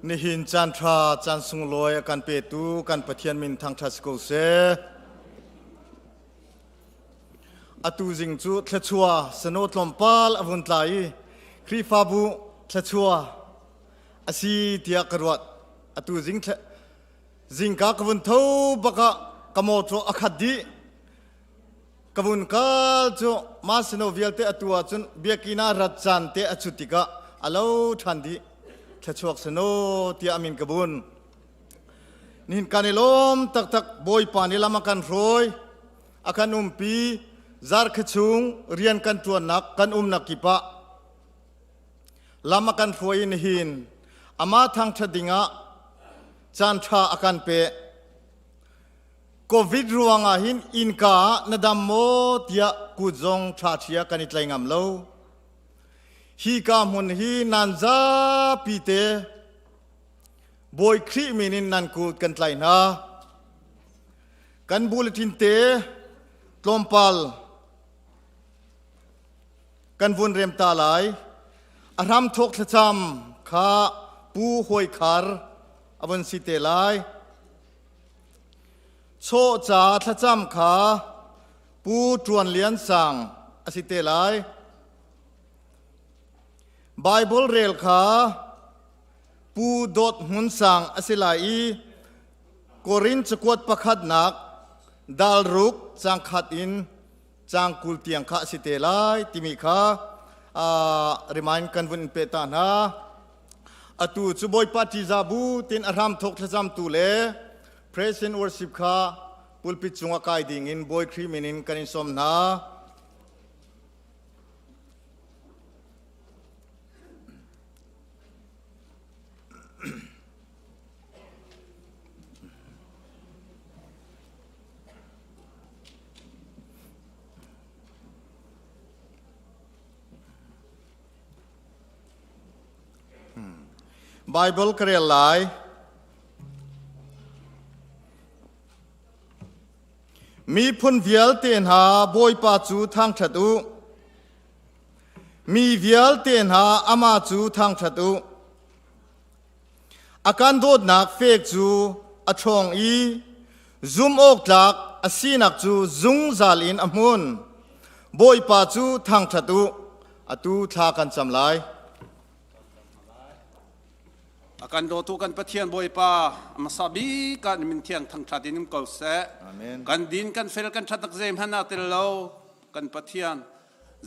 Nihin caan ṭha caan sunglawi a kan petu kan Pathian min thangṭhat si ko seh. Atu zing cu thluachuah sano tlawmpal a vun tla i Khrihfabu thluachuah a si tiah ka ruat. Atu zing zingka ka vun tho bak ah ka mawṭaw a khat dih. Ka vun kal cu mah sino vialte atu ahcun biakinn ah rat caan te a cut tikah a lo ṭhan dih. Thluachuak sano tiah a min ka bun. Nihin kan i lawm taktak Bawipa nih lam a kan hruai, a kan umpi, zarkhi chung rian kan ṭuannak kan umnak kip ah lam a kan hruai i nihin amah thangṭhat dingah caan ṭha a kan pek. Covid ruangah hin innka ah na dam maw tiah kut zong ṭha ṭhia kan i tlai ngam lo. Hi ka hmun hi nan zapi te Bawi Khrih min in nan kut kan tlai hna. Kan bulletin te tlawmpal kan vun rem ta lai. A hramthawk thlacam kha Pu Hawi Khar a vun si te lai. Chaw ca thlacam kha Pu Ṭuan Lian Sang a si te lai. Baibal rel kha Pu Dawt Hmun Sang a si lai i Korin cakuat pakhatnak dal ruk cang khat in cang 20 tiang kha a si te lai timi kha remind kan vun in pe ta hna. Atu cu Bawipa ṭihzah bu tin a hramthawk thlacamtu le praise and worship kha pulpit cungah kai ding in Bawi Khrih min in kan in sawm hna. Bible ka rel lai. Miphun vialte hna Bawipa cu thangṭhat u. Mi vialte hna amah cu thangṭhat u. A kan dawtnak fek cu a ṭhawng i zumhawktlak a sinak cu zungzal in a hmun. Bawipa cu thangṭhat u. Atu thla kan cam lai. A kan dawtu kan Pathian Bawipa hmasa bik ah min thiang thangṭhat in um ko seh. Amen. Kan din kan fel kan ṭhat zeihmanh ah tel lo kan Pathian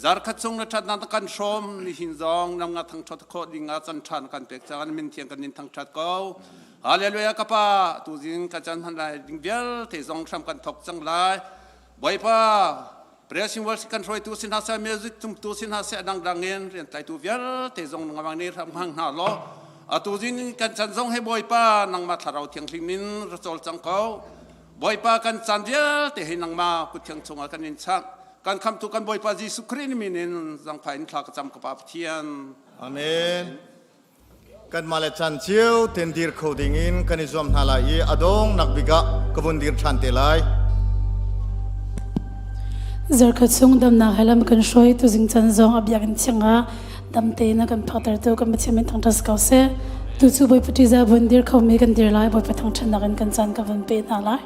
zarkhat chung na ṭhatnak na kan hrawm nihin zong nang nga thangṭhat khawh ding ah can ṭhan kan pek cang min thiang kan in thangṭhat ko. Hallelujah ka pa tuzing ka chan hman lai ding vialte zong hram kan thok cang lai. Bawipa Pressing worship kan hruaitu si hna seh music tumtu si hna seh dangdang in rian tlaitu vialte zong nangmah nih ram hmang hna law atu zing kan chan zong he Bawipa nangmah thlarau thianghlim in ra cawl cang ko Bawipa kan caan vialte hi nangmah kut thiang chungah kan in chanh kan khamtu kan Bawipa Jesuh Khrih min in zangfah in thla ka cam ka Pa Pathian Amen. Kanmah le chan cio ten dir kho ding in kan i zuam hna lai i a dong nak bik ah ka vun dir ṭhan te lai. Zarkhat chung damnak he lam kan hruai tu zing chan zong a biakinn thiang ah dam tein a kan phakter tu kan Pathian min thangṭhat ko seh. Tu cu Bawipa ṭihzah vun dir khomi kan dir lai Bawipa thangṭhatnak in kan caan ka vun pe hna lai.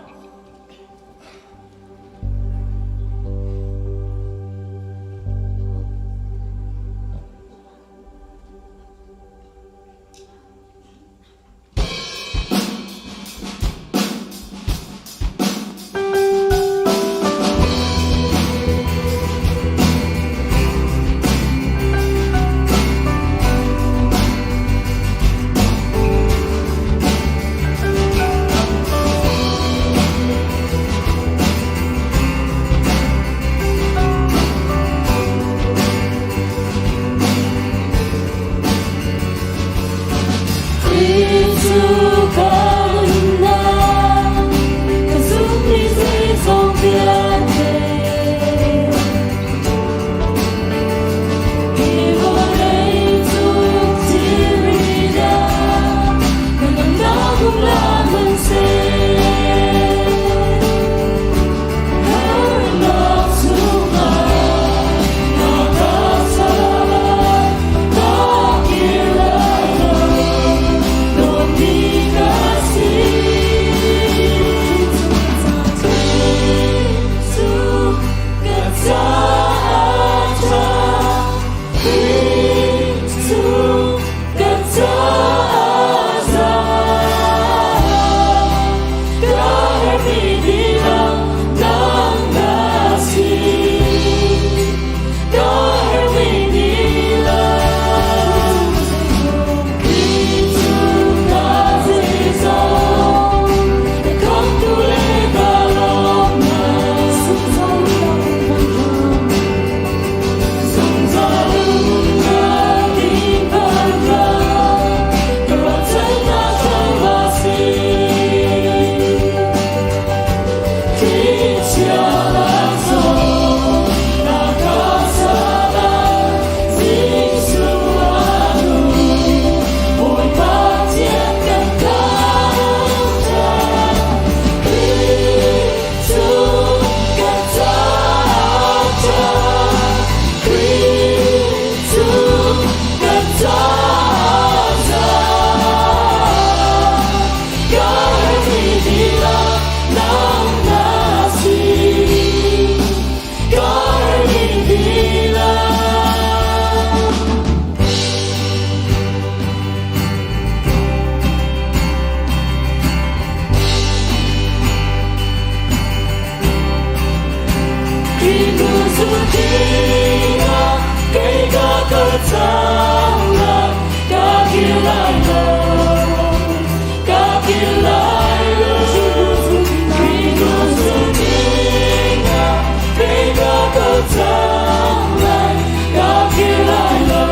cang lai, ka kir lai lo,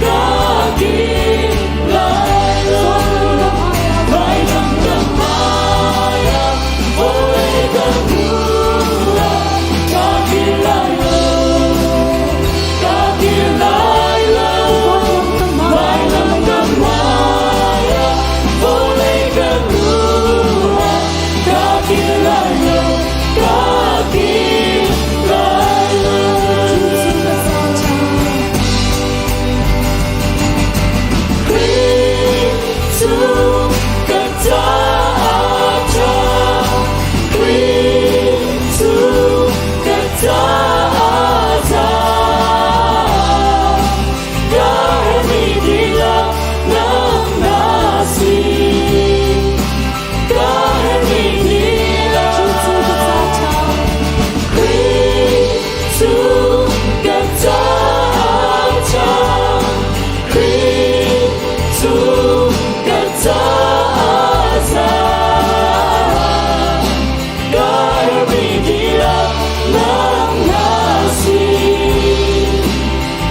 ka kir lai lo. Vailam ka hmai ah vawlei ka hnu ah ka kir lai lo, ka kir lai lo. Vailam ka hmai ah vawlei ka hnu ah ka kir lai lo, ka kir lai lo. Khrih cu kan caah ṭha, Khrih cu kan caah ṭha. Ka herhmi dihlak nang na si. Ka herhmi dihlak Khrih cu kan caah ṭha, Khrih cu kan caah ṭha. Ka herhmi dihlak nang na si.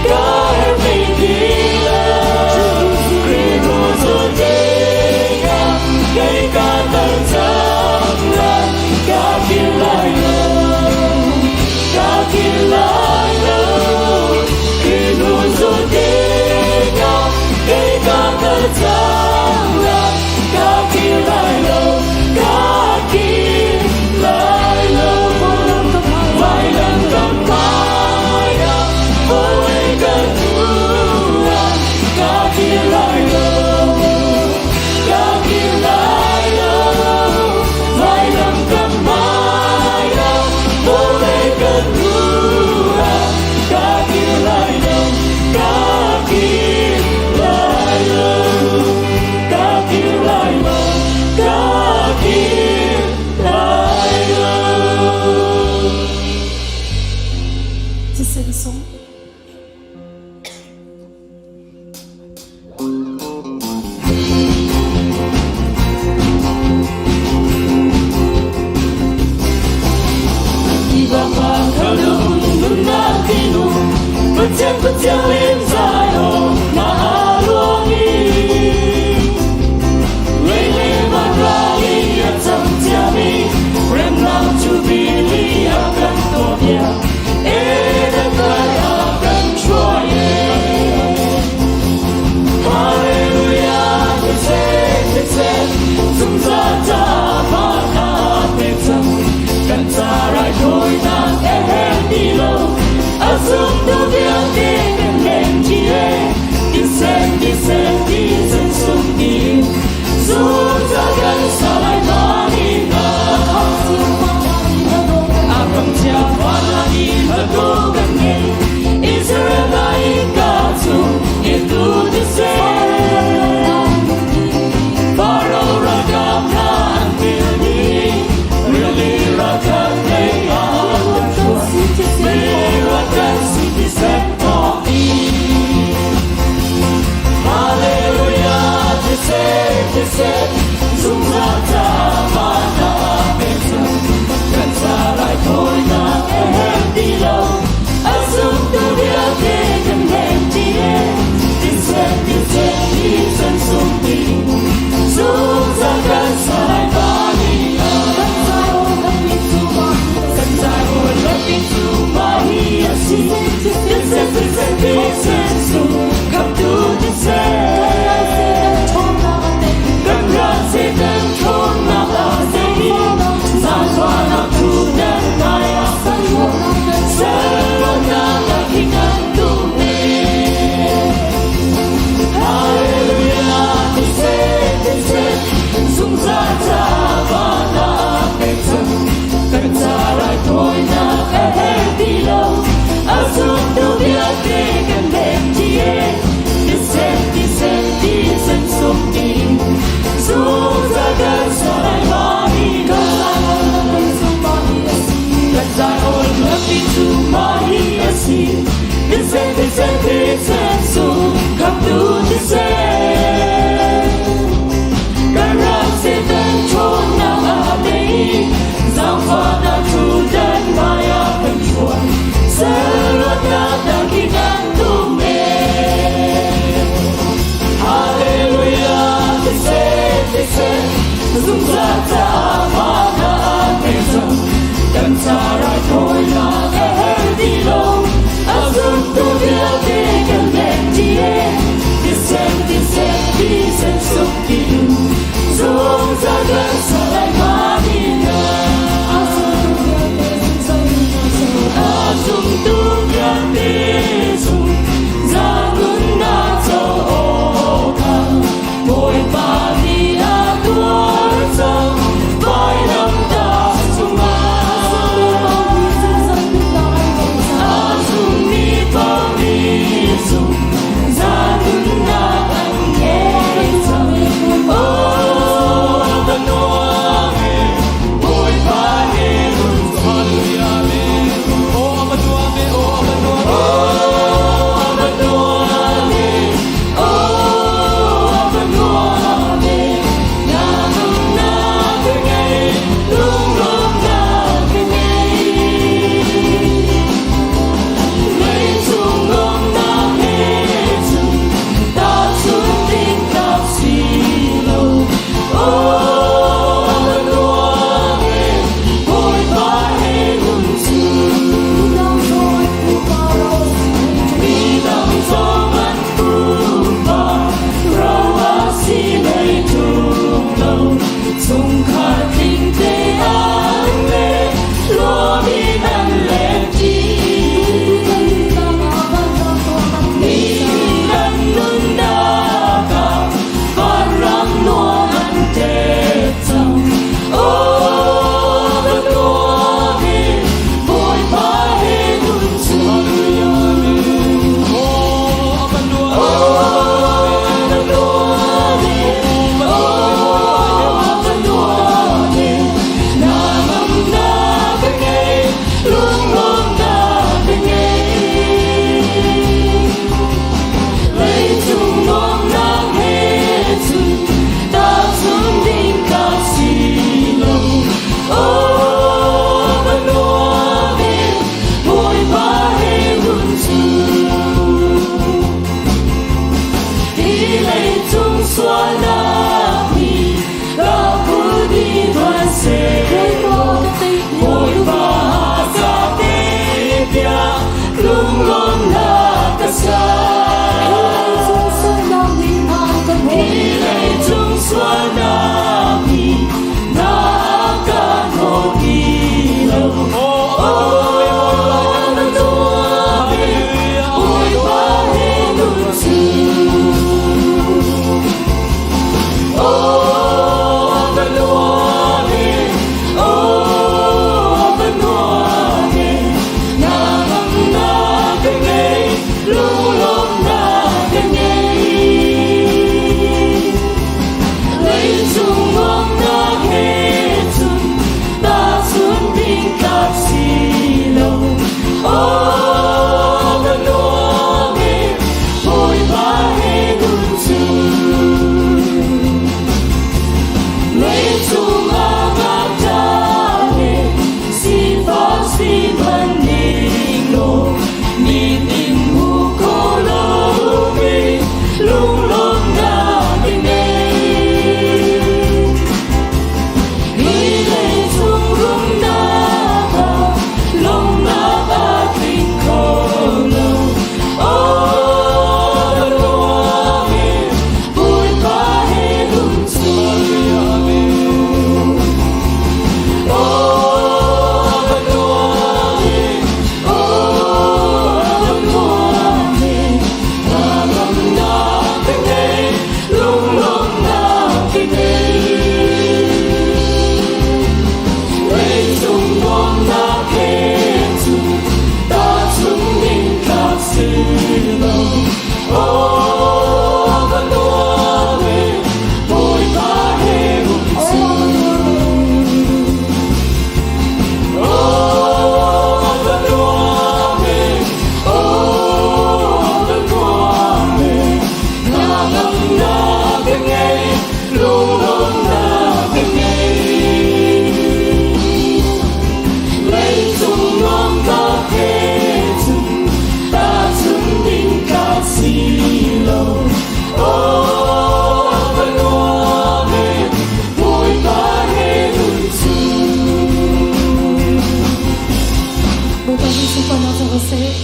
Ka herhmi dihlak Khrih hnu zulh dingah kei kaa tel cang lai, ka kir lai lo, ka kir lai lo. Khrih hnu zulh dingah kei kaa tel cang lai, ka kir lai lo, ka kir lai lo. Vailam ka hmai ah vawlei ka hnu ah ka kir lai lo, ka kir lai lo. Vailam ka hmai ah vawlei ka hnu ah ka kir lai lo, ka kir lai lo, ka kir lai lo, ka kir lai lo. Thisen sung.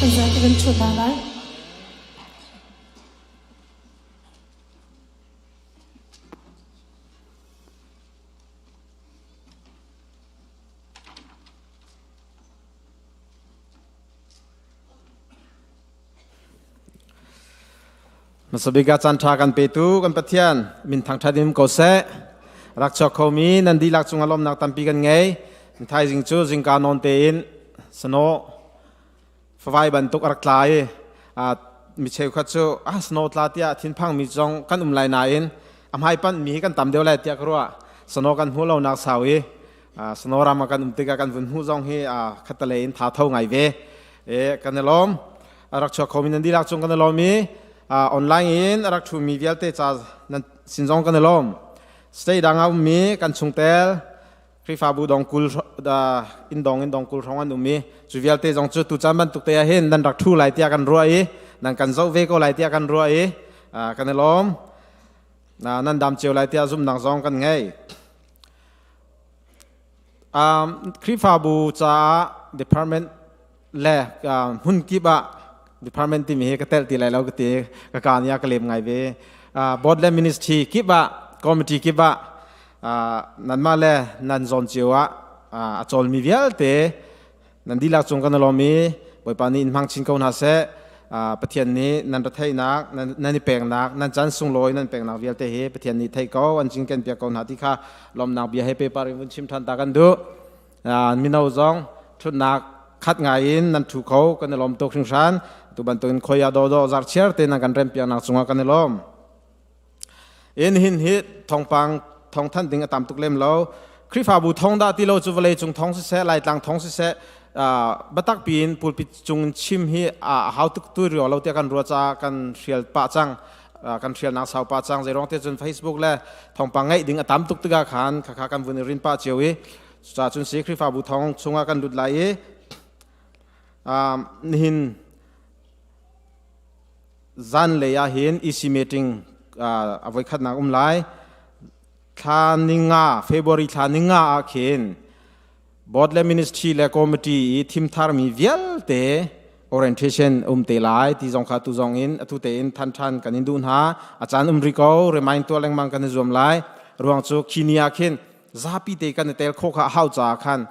Kan zate kan ṭhu hna lai. Hmasabik ah caan ṭha kan petu kan Pathian min thangṭhat in um ko seh. Rak chuak khomi nan dihlak cungah lawmnak tampi kan ngei. Thaizing cu zingka nawn tein snow favai bantuk a rak tla i mi cheukhat cu ah snow tla tiah thinphangmi zong kan um lai nain a hmai panhmi hi kan tam deuh lai tiah ka ruah. Snow kan hmuh lonak sau i snow ram ah kan um tikah kan vun hmuh zong hi khattelei in tha tho ngai ve. E kan i lawm. A rak chuak khomi nan dihlak cung kan i lawm i online in a rak ṭhumi vialte ca nan sin zong kan i lawm. State dang ah ummi kan chungtel Khrihfabu dong kul in dong in dong kul hrawng an um i cu vialte zong cu tucaan bantuk te ah hin nan rak ṭhu lai tiah kan ruah i nan kan zoh ve ko lai tiah kan ruah i kan i lawm. Nan dam cio lai tiah zumhnak zong kan ngei. Khrihfabu caah department le hmun kip ah department timi hi ka telh ti lai lo ka ti ka ka nih a ka lem ngai ve. Board le ministry kip ah committee kip ah nanmah le nan zawn cio ah a cawlmi vialte nan dihlak cung kan i lawm i Bawipa nih in hmang chin ko hna seh. Pathian nih nan retheihnak nan i peknak nan caan sunglawi nan peknak vialte hi Pathian nih theih ko an cinken piak ko hna ti kha lawmnak bia he pepar in vun chim ṭhan ta kan duh. Mino zong ṭhutnak khat ngai in nan ṭhu kho kan i lawm tuk hringhran. Tu bantukin khoi ah dawdawh zarchiar te nan kan rempiaknak cungah kan i lawm. In hin hi thawngpang thawngthanh ding a tam tuk lem lo. Khrihfabu thawng dah ti lo cu vawlei cung thawng siseh, Laitlang thawng siseh, biatak piin pulpit cung chim hi a hau tuk tu rio lo tiah kan ruah caah kan hrial pah cang. Kan hrialnak sau pah cang. Zeirong te cun Facebook le thawngpang ngaih ding a tam tuk tikah khan khakha kan vun i rin pah cio i cucaah cun si Khrihfabu thawng chungah kan lut lai i nihin Zanlei ah hin EC meeting a voikhatnak um lai. Thla ninga, February thla ninga ah khin board le ministry le committee i thim tharmi vialte orientation um te lai ti zong kha tu zong in atu tein than than kan in duh hna. A caan um ri ko, remind tuah lengmang kan i zuam lai. Ruang cu khi ni ah khin zapi te kan i tel khawh kha a hau caah khan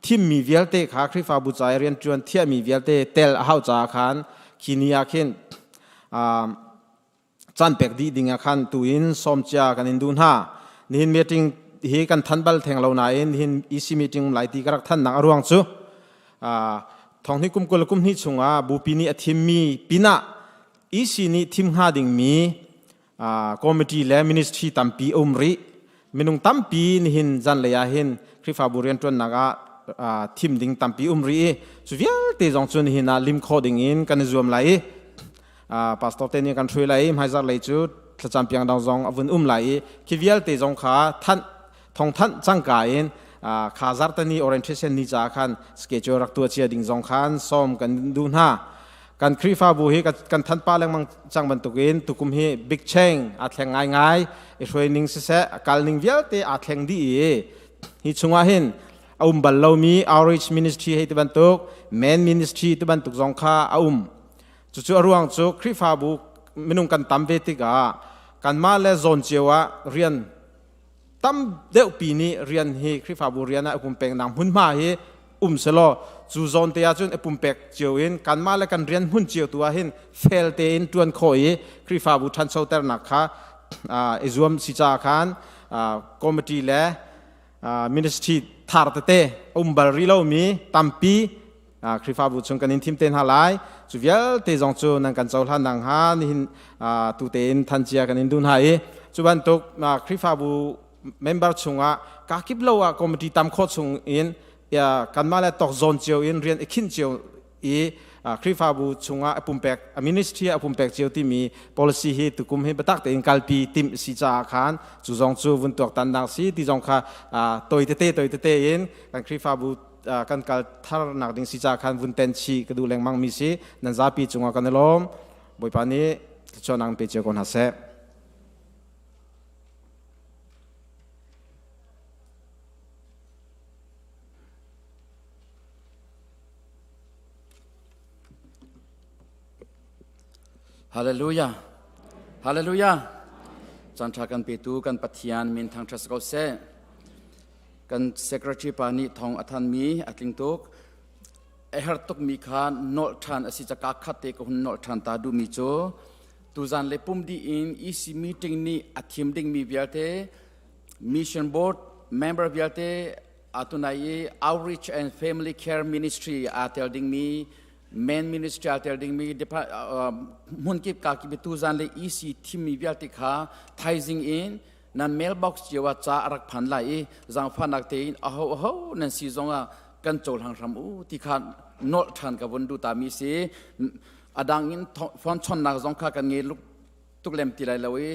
thimmi vialte kha Khrihfabu ca i rianṭuan thiahmi vialte tel a hau caah khan khi ni ah khin caan pek dih ding ah khan tu in sawm cia kan in duh hna. Nihin meeting hi kan than bal theng lo nain nihin EC meeting um lai ti ka rak thannak a ruang cu thong hnih kum 20 kum hnih chungah bupi nih a thimmi pinah EC nih thim hnga dingmi committee le ministry tampi um rih. Minung tampi nihin zanlei ah hin Khrihfabu rianṭuannak ah thim ding tampi um rih i cu vialte zong cu nihin ah lim khawh ding in kan i zuam lai i pastor te nih kan hruai lai i hmaizarh lei cu thlacam piang dang zong a vun um lai i khi vialte zong kha thanh thongthanh cangka in kha zartani orientation ni ca khan schedule rak tuah cia ding zong khan sawm kan duh hna. Kan Khrihfabu hi kan than pa lengmang cang bantukin tukum hi big change aa thleng ngaingai i hruai ning siseh a kal ning vialte aa thleng dih i hi chungah hin a um bal lomi outreach ministry hei ti bantuk men ministry ti bantuk zong kha a um. Cucu a ruang cu Khrihfabu minung kan tam ve tikah kanmah le zawn cio ah rian tam deuhpi nih rian hi Khrihfabu rian ah pumpeknak hmunhma hi um selaw cu zawn te ahcun i pumpek cio in kanmah le kan rian hmun cio tu ah hin fel tein ṭuan khawh i Khrihfabu ṭhanchoternak kha i zuam si caah khan committee le ministry thar tete um bal rih lomi tampi Khrihfabu chung kan in thim te hna lai. Cu vialte zong cu nan kan cohlan nakhnga nihin tu tein thancia kan in duh hna i cu bantuk Khrihfabu member chungah kakip lo ah committee tam khawh chung in kanmah le tawk zawn cio in rian i khinh cio i Khrihfabu chungah a pumpek a ministry a pumpek cio timi policy hi tukum hi biatak tein kalpi timh si caah khan cu zong cu vun tuaktan dang si ti zong kha toi tete toi tete in kan Khrihfabu kan kal tharnak ding si ca khan vun ten chih ka duh lengmang mi si. Nan zapi cungah kan i lawm. Bawipa nih thluachuahnak pe cio ko hna seh. Hallelujah. Hallelujah. Caan ṭha kan petu kan Pathian min thangṭhat si ko seh. Kan secretary pa nih thong a thanmi a tling tuk. A her tukmi kha nolh ṭhan a si caka khat te ka hun nolh ṭhan ta duhmi cu tuzan le pum dih in EC meeting nih a thim dingmi vialte mission board member vialte atunai i outreach and family care ministry aa tel dingmi men ministry aa tel dingmi hmunkip ka kip tuzan le EC thimmi vialte kha thaizing in nan mailbox cio ah ca a rak phan lai i zaangfahnak tein aho aho nan si zongah kan cohlang hram u ti kha nolh ṭhan ka vun duh ta mi si. A dang in phone chonnak zong kha kan ngei tuk lem ti lai lo i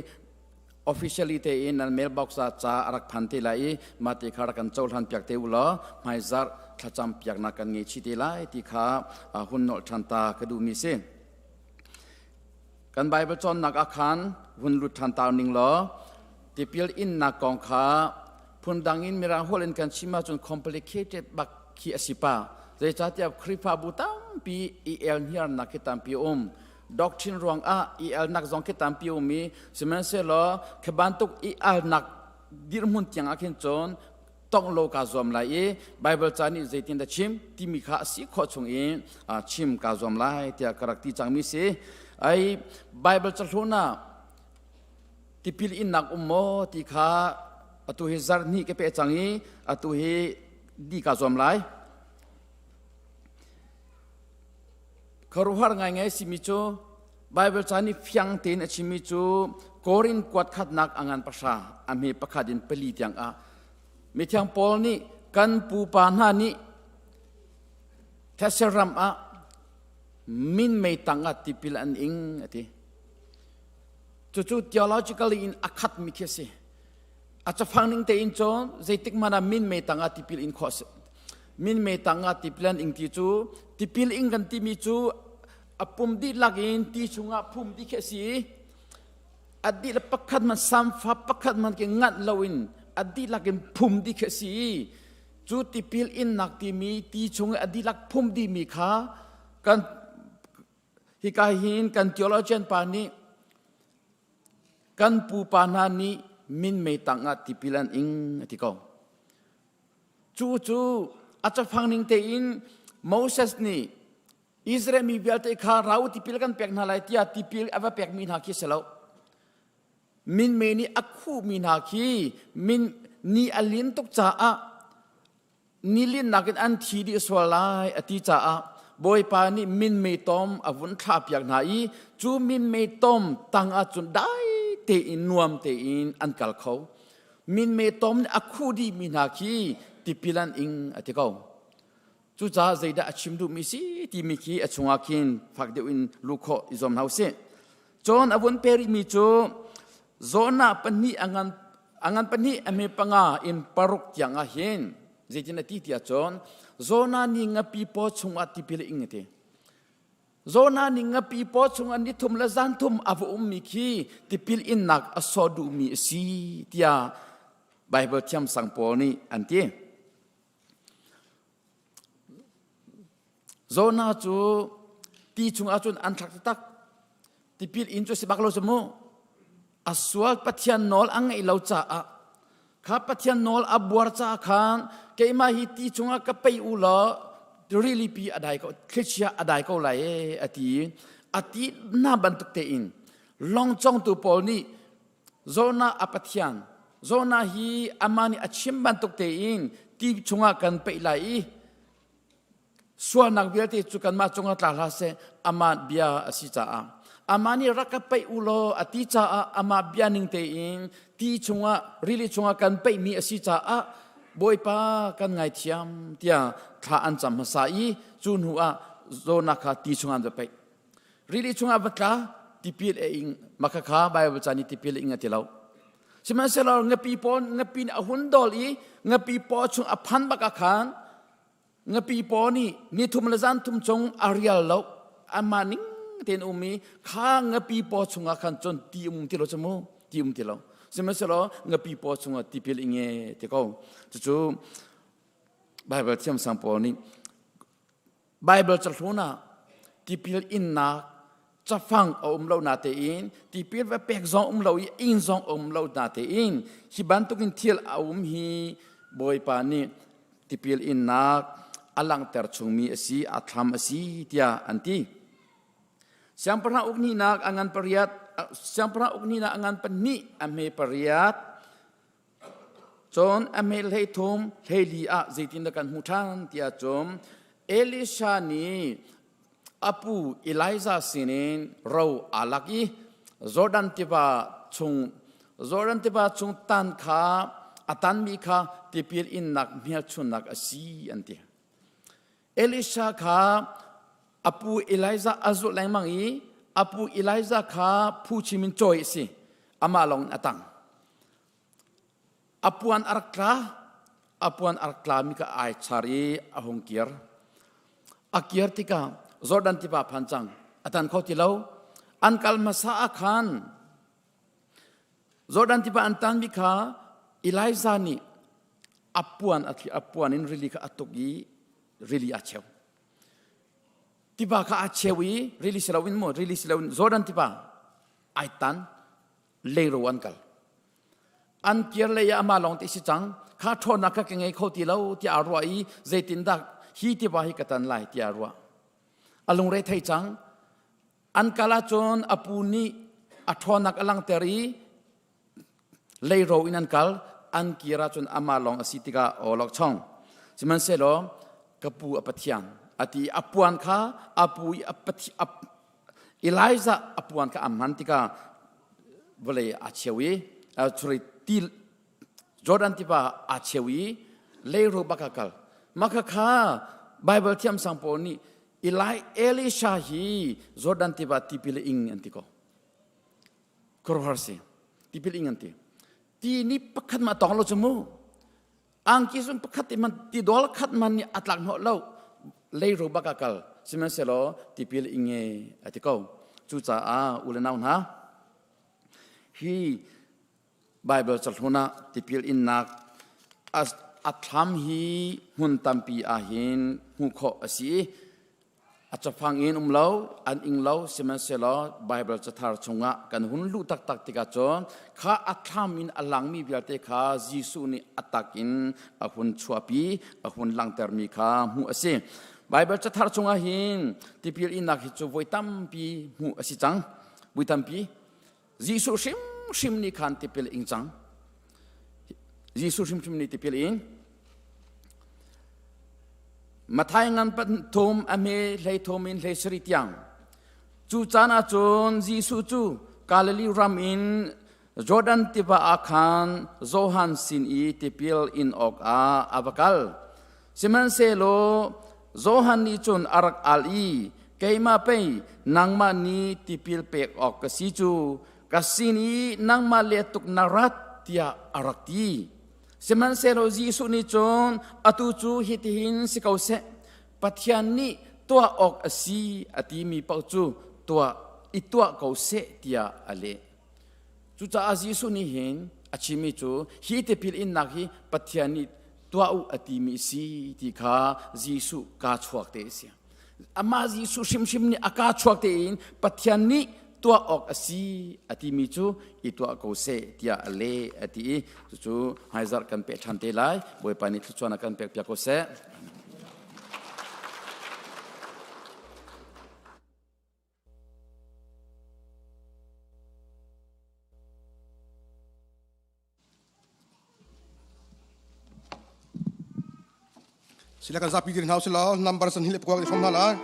officially te in nan mailbox ah ca a rak phan te lai i mah te kha rak kan cohlan piak te u law hmaizarh thlacam piaknak kan ngei chih te lai ti kha hun nolh ṭhan ta ka duhmi si. Kan Bible cawnnak ah khan hun lut ṭhan ta ning law tipil innak kong kha phundang in Mirang holh in kan chim ahcun complicated bak khi a si pa. Zeicahtiah Khrihfabu tampi i el hniarnak khi tampi um. Doctrine ruangah i elnak zong khi tampi um i sihmanhsehlaw khi bantuk i alnak dirhmun tiang ah khin cun tongh lo kaa zuam lai i Bible ca nih zeitin dah chim timi kha a si khawh chung in chim kaa zuam lai tiah ka rak ti cangmi si. Ai Bible cahlun ah tipil innak um maw ti kha atu hi zarh hnih ka peh cang i atu hi di kaa zuam lai. Khuaruahhar ngaingai simi cu Bible ca nih fiang tein a chimmi cu Korin kuat khatnak a ngan pahra a hme pakhat in pali tiang ah mithiang Paul nih kan pupa hna nih thetse ram ah minmei tang ah tipil an ing a ti. Cucu theologically in a khatmi khi a si. A cafang ning tein cun zeitik hmanh ah minmei tang ah tipil in khawh a si. Minmei tang ah tipil an ing ti cu tipil ing kan timi cu a pum dihlak in ti chungah phum dih khi a si i a dihlak pakhat man samfa pakhat man ke nganh loin a dihlak in phum dih khi a si i cu tipil innak timi ti chung i a dihlak phum dihmi kha kan hika hin kan theologian pa nih kan pupa hna nih minmei tangah tipil an ing a ti ko. Cu cu a cafang ning tein Moses nih Israel mi vialte kha rau tipil kan pek hna lai tiah tipil a va pekmi hna khi si lo. Minmei nih a khuhmi hna khi min ni a lin tuk caah nilinnak in an thi dih sual lai a ti caah Bawipa nih minmei tom a vun thlahpiak hna i cu minmei tom tang ahcun dai tein nuam tein an kal kho. Minmei tom nih a khuh dihmi hna khi tipil an ing a ti ko. Cucaah zeidah a chim duhmi si timi khi a chungah khin fak deuh in luh khawh i zuam hna usih. Cun a vun pe rihmi cu Jonah pahnih a ngan a ngan pahnih a hme panga in paruk tiang ah hin zeitin a ti tiah cun Jonah nih ngapi paw chungah tipil a ing a ti. Jonah nih ngapi paw chungah ni thum le zan thum a va ummi khi tipil innak a sawh duhmi a si tiah Bible thiamsang pawl nih an ti. Jonah cu ti chungah cun an thlak taktak. Tipil in cu si bak lo cu mu. A sual Pathian nawl a ngeih lo caah kha Pathian nawl a buar caah khan keimah hi ti chungah ka pei u law rilipi a dai ko thlichia a dai ko lai e a ti. A ti hna bantuk tein lawngcongtu pawl nih Jonah a Pathian Jonah hi amah nih a chim bantuk tein ti chungah kan peih lai i sualnak vialte cu kanmah cungah tla hlah seh amah bia a si caah amah nih rak ka peih u law a ti caah amah bia ning tein ti chungah rili chungah kan peihmi a si caah Bawipa kan ngaithiam tiah thla an cam hmasa i cu hnu ah Jonah kha ti chungah an va peih. Rili chungah va tla tipil a ing makhakha Bible ca nih tipil a ing a ti lo. Sihmanhsehlaw ngapi paw ngapi nih a hun dol i ngapi paw chung a phan bak ah khan ngapi paw nih ni thum le zan thum chung a rial lo amah ning tein um i kha ngapi paw chungah khan cun ti um ti lo cu mu ti um ti lo. Sihmanhsehlaw ngapi paw chungah tipil ing e ti ko. Cucu Bible thiamsang pawl nih Bible cahlun ah tipil innak. Cafang a um lo na tein tipil va pek zong um lo i ing zong um lo na tein hi bantukin thil a um hi Bawipa nih tipil innak a langhter chungmi a si, a thlam a si tiah an ti. Siangpahrang uk hnihnak a ngan pariat, siangpahrang uk hnihnak a ngan pahnih a hme pariat, cun a hme 13 hleili ah zeitindah kan hmuh ṭhan tiah cun Elisha nih a pu Elijah sinin ro aa lak i Jordan tiva chung Jordan tiva chung tan kha a tanmi kha tipil innak hmelchunnak a si an ti. Elisha kha a pu Elijah a zulh lengmang i a pu Elijah kha phuchim in cawi a si. Amah lawng in a tang. A puan a rak tla, a puan a rak tlami kha ai char i a hung kir. A kir tikah Jordan tiva phan cang. A tan kho ti lo. An kal hmasa ah khan Jordan tiva an tanmi kha Elijah nih a puan a thli a puan in rili kha a tuk i rili a cheu. Tiva kha a cheu i rili si loin mu rili si loin Jordan tiva ai tan leiro an kal. An kir lei ah amah lawng te si cang. Kha ṭhawnnak kha ka ngei kho ti lo tiah aa ruah i zeitindah hi tiva hi ka tan lai tiah a ruah. A lungre thei cang. An kal ahcun a pu nih a ṭhawnnak a langhter i leiro in an kal. An kir ahcun amah lawng a si tikah awlok chong. Sihmanhsehlaw ka pu a Pathian a ti i a puan kha a pu i a Elijah a puan kha a hman tikah vawlei aa cheu i sorry ti Jordan tiva aa cheu i leiro bak a kal. Mah kha Bible thiamsang pawl nih Eli Elisha hi Jordan tiva tipil ing an ti ko. Khuaruahhar si. Tipil ing an ti. Ti ni pakhat ma tong lo cu mu. Angki sun pakhat ti man ti dol khat man nih a tlak hnawh lo. Leiro bak a kal. Sihmanhsehlaw tipil ing e a ti ko. Cucaah u le nau hna hi Baibal cahlun ah tipil innak a thlam hi hmun tampi ahhin hmuh khawh a si i a cafang in um lo, an ing lo, sihmanhsehlaw Baibal cathar chungah kan hun luh taktak tikah cun kha a thlam in a langmi vialte kha Jesuh nih a tak in a hun chuahpi, a hun langhtermi kha hmuh a si. Baibal cathar chungah hin tipil innak hi cu voi tampi hmuh a si cang. Voi tampi. Jesuh hrimhrim nih khan tipil ing cang. Jesuh hrimhrim nih tipil ing. Mathai ngan pathum a hme hlei thum in hlei sarih tiang. Cu caan ah cun Jesuh cu Galilee ram in Jordan tiva ah khan Johan sin i tipil in awkah a va kal. Sihmanhsehlaw Johan nih cun a rak al i keimah pei nangmah nih tipil pek awk ka si cu ka sin i nangmah le tuk na rat tiah a rak ti. Sihmanhsehlaw Jesuh nih cun atu cu hitihin si ko seh Pathian nih tuah awk a si a timi paoh cu tuah i tuah ko seh tiah a leh. Cucaah Jesuh nih hin a chimmi cu hi tipil innak hi Pathian nih tuah u a timi si ti kha Jesuh kaa chuak te a si. Amah Jesuh hrimhrim nih a kaa chuak tein Pathian nih tuah awk a si a timi cu i tuah ko seh tiah a leh a ti i cucu hmaizarh kan peh ṭhan te lai. Bawipa nih thluachuah a kan pek piak ko seh. Sila kan zapi dir hna usih number san hi le pakua kan i hrawm hna lai.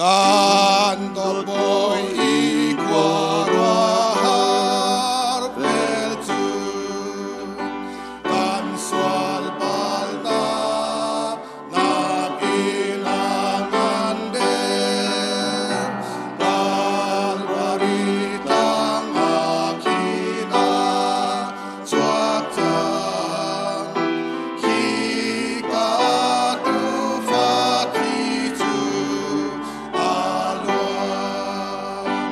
Kan dawt bawi i khuaruahhar vel cu kan sual palnak nakin a ngan deuh. Kalvari tlang ah khin a chuak cang. Khika tuufa thi cu a luang.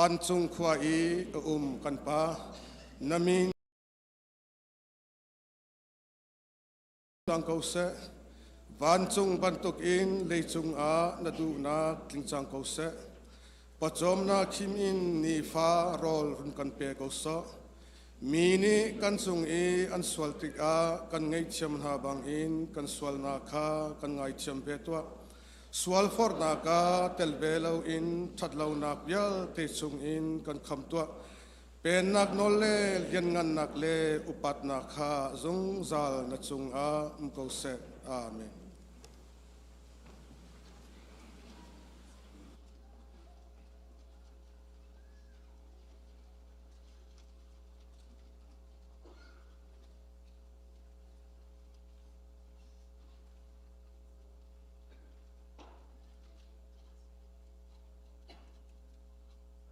Vancung khua i a um kan Pa, na min cang ko seh. Vancung bantukin leicung ah na duhnak tling cang ko seh. Pawcawmnak khim in nifa rawl run kan pe ko sawh. Mi nih kan cung i an sual tikah kan ngaihthiam hna bangin kan sualnak kha kan ngaithiam ve tuah. Sual forhnak ah tel ve loin ṭhatlonak vialte chungin kan kham tuah. Pennak nawl le lianngannak le upatnak kha zungzal na cungah um ko seh. Amen.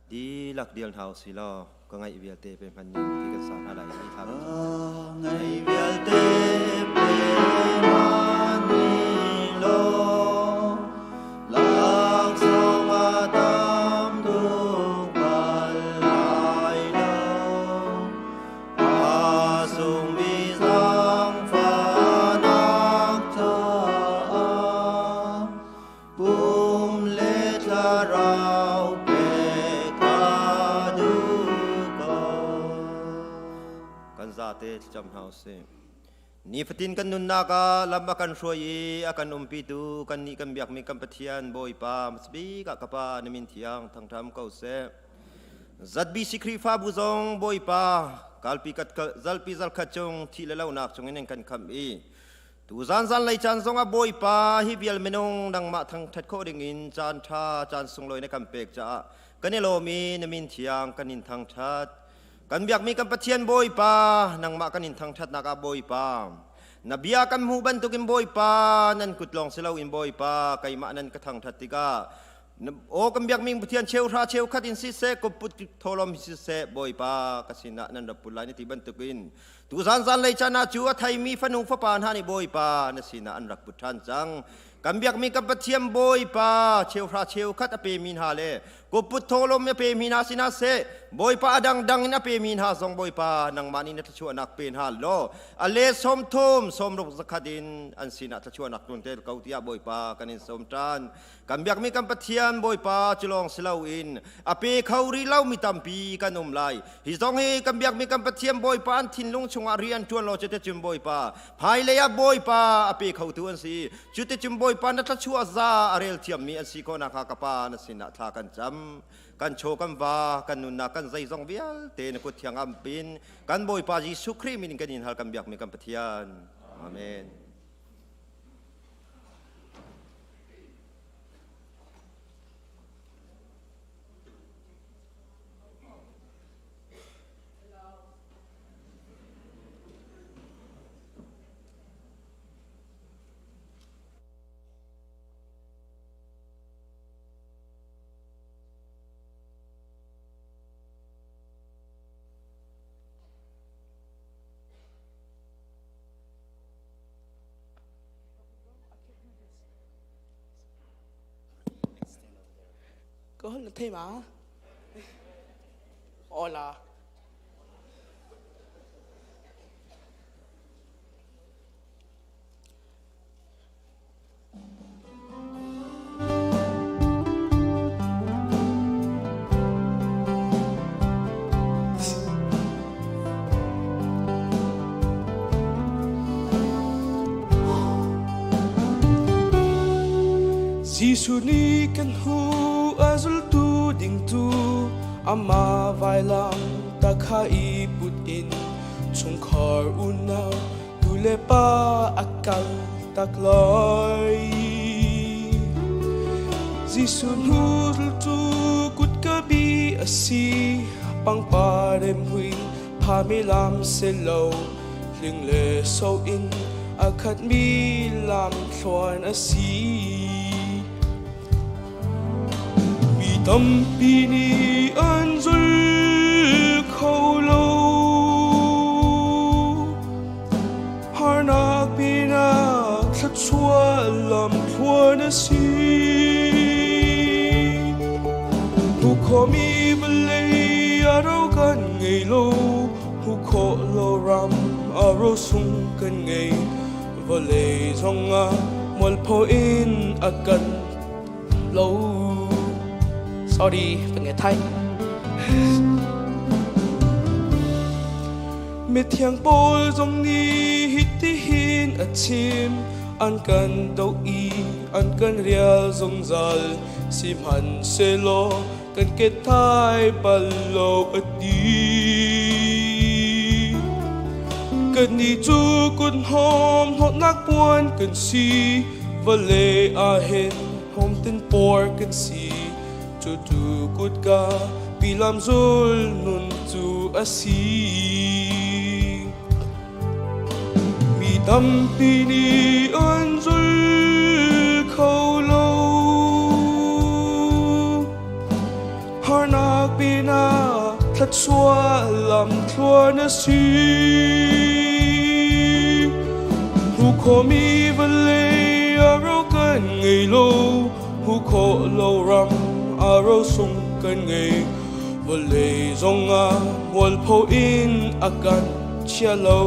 Dihlak dial hna usih law ka ngaih vialte pe hman ning ti kan sa hna lai i thla kan Ngaih vialte pe hman ning law laksawng a tam tuk bal lai lo a sungmi zaangfahnak caah Pum le thlarau pek a duh ko. Kan zate thlacam hna usih. Nifatin kan nunnak ah lam a kan hruai i a kan umpitu kannih kan biakmi kan Pathian Bawipa hmasabik ah ka Pa na min thiang thangṭham ko seh. ZBC Khrihfabu zong Bawipa kalpi kat zalpi zalkhat cung thih le lonak chungin in kan khamh i Tuzan zanlei caan zongah Bawipa hi vial minung nangmah thangṭhat khawh dingin caan ṭha caan sunglawi na kan pek caah kan i lawm i na min thiang kan in thangṭhat. Kan biakmi kan Pathian Bawipa nangmah kan in thangṭhatnak ah Bawipa na bia kan hmuh bantukin Bawipa nan kut lawng si loin Bawipa keimah nan ka thangṭhat tikah Aw kan biakmi Pathian cheuhra cheukhat in siseh kupput tholom siseh Bawipa ka sinah nan rak put lai na ti bantukin tuzan zanlei caan ah cu a theimi fanu fapa hna nih Bawipa na sinah an rak put ṭhan cang. Kan biakmi kan Pathian Bawipa cheuhra cheukhat a pemi hna le kupput tholom a pemi hna sinah seh Bawipa a dangdang in a pemi hna zong Bawipa nangmah nih na thluachuahnak pe hna law a le 30 60 zakhat in an sinah thluachuahnak tlun te ko tiah Bawipa kan in sawm ṭhan. Kan biakmi kan Pathian Bawipa cu lawng si loin a pe kho rih lomi tampi kan um lai. Hi zong hi kan biakmi kan Pathian Bawipa an thinlung chungah rian ṭuan law cuticun Bawipa hmailei ah Bawipa a pe khotu an si. Cuticun Bawipa na thluachuah za a rel thiammi an si khawh nakhnga ka Pa na sinah thla kan cam. Kan chaw kan va kan nunnak kan zeizong vialte na kut thiang ampin kan Bawipa Jesuh Khrih min in kan in hal kan biakmi kan Pathian. Amen. Ka holh na thei ma? Hola. Jesuh nih kan hu a zultu ding tu amah vailam ta kha i put in chungkhar unau nu le pa a kal tak lai. Jesuh hnu zultu kutka bi a si pangpar em hui phami lam se lo hling le so in a khatmi lam thluan a si. Mi tampi nih an zul kho lo. Harnak pinah thluachuah lam thluan a si. khomi vawlei a ro kan ngei lo, hmuh khawh lo ram a ro sung kan ngei. Vawlei zongah mualpho in a kan lo. Sorry, kan nge thai. Mithiang Paul zong nih hitihin a chim, an kan doh i an kan rial zungzal, sihmanhsehlaw kan ke thai bal lo a ti. Kannih cu kut hnawm hnawtnak puan kan si, vawlei ah hin hnawmtin por kan si. Cucu kutka pilam zul nun cu a si. Mi tampi nih an zul kho lo. Harnak pinah thluachuah lamthluan a si. Hmuh khawhmi vawlei a ro kan ngei lo. Hmuh khawh lo ram a rosung kan ngei. Vawlei zongah mualpho in a kan chia lo.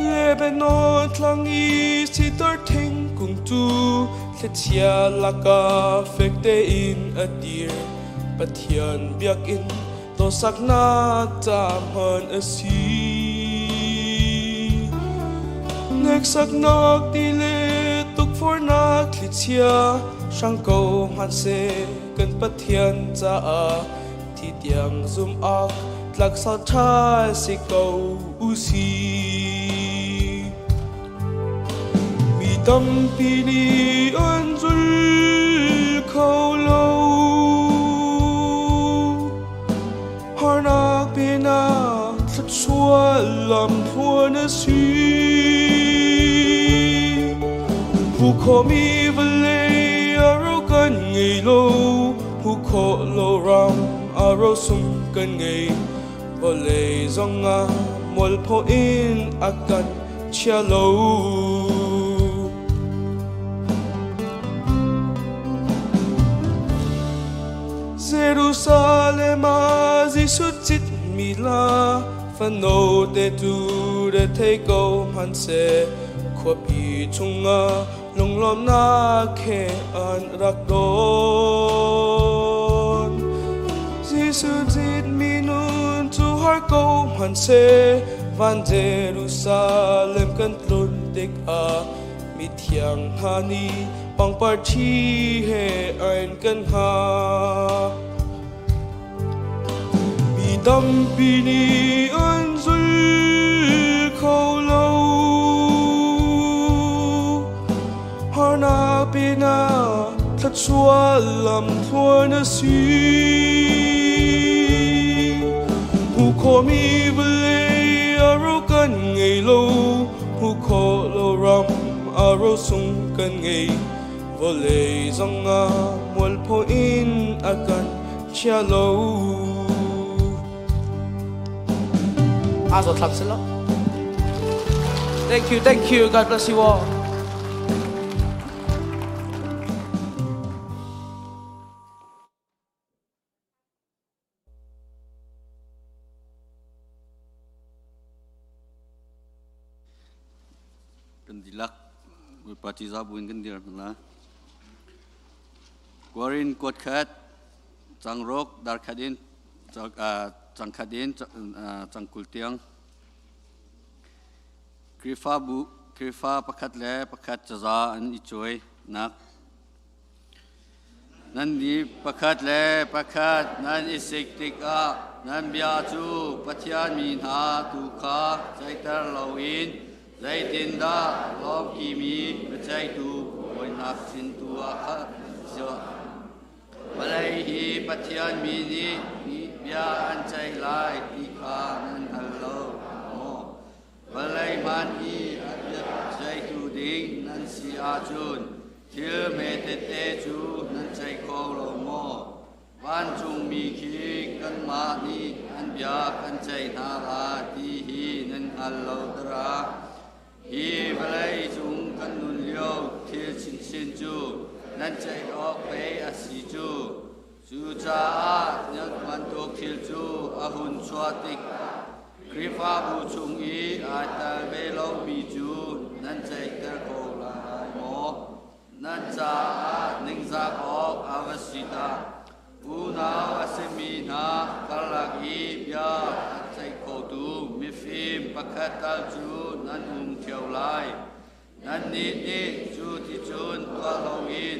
Lebanon tlang i sitar thingkung cu thlichia lakah fek tein a dir. Pathian biakinn dawsaknak ca hman a si. Hneksaknak ti le tukforhnak thlichia hrang ko hmanhseh kan Pathian caah thi tiang zumh awk tlak sal ṭha si ko u sih. Mi tampi nih an zul kho lo. Harnak pinah thluachuah lamthluan a si. Hmuh khawhmi vawlei a ro kan ngei lo. Hmuh khawh lo ram a rosung kan ngei. Vawlei zongah mualpho in a kan chia lo. Jerusalem ah Jesuh citmi la fano te tu rethei ko hmanhseh khuapi chungah lunglawmhnak he an rak don. Jesuh citmi nun cu har ko hmanhseh van Jerusalem kan tlun tikah mithiang hna nih pangpar ṭhi he an kan hngak. Mi tampi nih an zul kho lo. Harnak pinah thluachuah lamthluan a si. Hmuh khawhmi vawlei a ro kan ngei lo. Hmuh khawh lo ram a rosung kan ngei. Vawlei zongah mualpho in a kan chia lo. Thank you, thank you. God bless you all. Kan dihlak Bawipa ṭihzah buin kan dir hna. Korin kuat khat, changruk dar khat in changkhat in changkul tiang. Khrihfabu Khrihfa pakhat le pakhat caza an i cuai nak. Nan nih pakhat le pakhat nan i sik tikah nan bia cu Pathian mi hna tu kha ceihter loin zeitindah lawmkimi biaceihtu bawinak sin tu ah kha Vawlei hi Pathian mi nih bia an ceih lai ti kha nan hngal lo maw? Vawlei hmaan i a biaceihtu ding nan si ahcun. Thil hme tete cu nan ceih kho lo maw? Vancungmi khi kanmah nih an bia kan ceih hna lai ti hi nan hngal lo dara. Hi vawlei cung kan nun lio thil chinchin cu nan ceih awk pei a si cu. Cucaah nan bantuk thil cu a hun chuah tik Khrihfabu chung i aa tel ve lomi cu nan ceihter ko lai maw? Nan caah ningzak awk a va si dah! Unau a simi hna karlak i bia a ceih khotu mifim pakhat tal cu nan um ṭheo lai. Nannih nih cu ticun tuah loin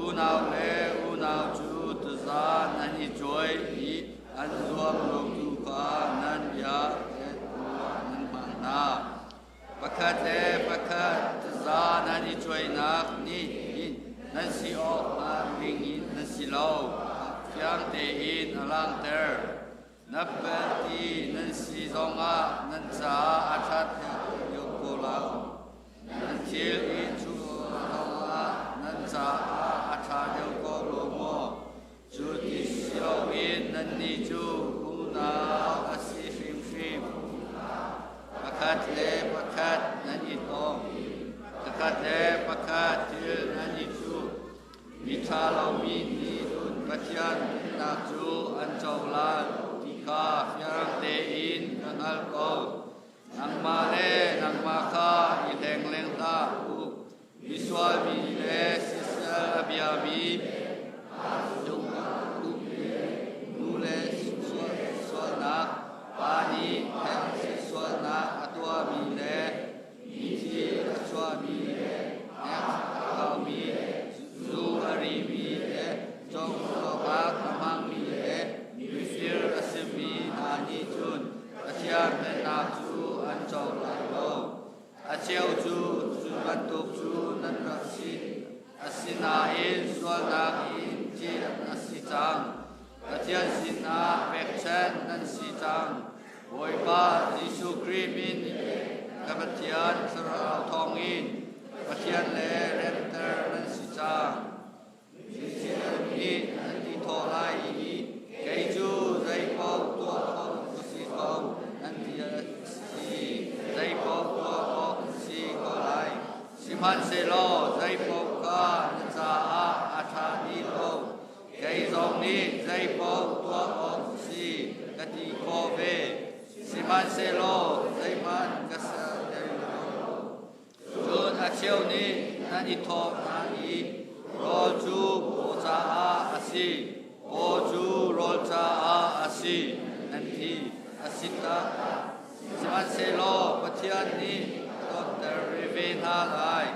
unau le unau cu taza nan i cuai i an zuam lotu kha nan bia nan hmang hna. Pakhat le pakhat taza nan i cuainak nih hin nan si awk hnga ding in nan si lo, fiang tein a langhter. Na ti nan si zongah nan caah a ṭhat deuh ko lo. Nan thil i cuh zongah nan caah a ṭha deuh ko lo maw? Cu ti si loin nannih cu unau a si hrimhrim. Pakhat le pakhat nan i tawng. Pakhat le pakhat thil nan i cuh. Miṭha lomi nih cun Pathian pennak cu an cohlan ti kha fiang tein ka hngalh ko. Nangmah le nangmah kha i hleng leng hlah u. Misual mi le sisel a biami nu le sualnak, pa nih sualnak a tuahmi le mithi a chuahmi le nek a kaumi, zu a rimi le cawhnawhnak a hmangmi le mifir a simi hna nih cun Pathian pennak cu an co lai lo. A cheu cu cu bantuk cu nan rak si. Asinain sualnak in thih a si cang. Pathian sinah pekchanh nan si cang. Bawipa Jesuh Khrih min ka Pathian Thlarau thawngin Pathian le remter nan si cang. Jesuh nih an ti thawh lai i kei cu zeipaoh tuah khawh ka si ko nan ti a si. Zeipaoh tuah awk si ko lai. Sihmanhsehlaw zeipaoh kha na caah a ṭha dih lo. Kei zong nih zeipaoh tuah awk si ka ti khawh ve, sihmanhsehlaw zeihmanh ka ser lo. Cun a cheu nih nan i thawh hna i rawl cu paw caah a si, paw cu rawl caah a si, nan ti. A si tak. Sihmanhsehlaw Pathian nih a donter veve hna lai.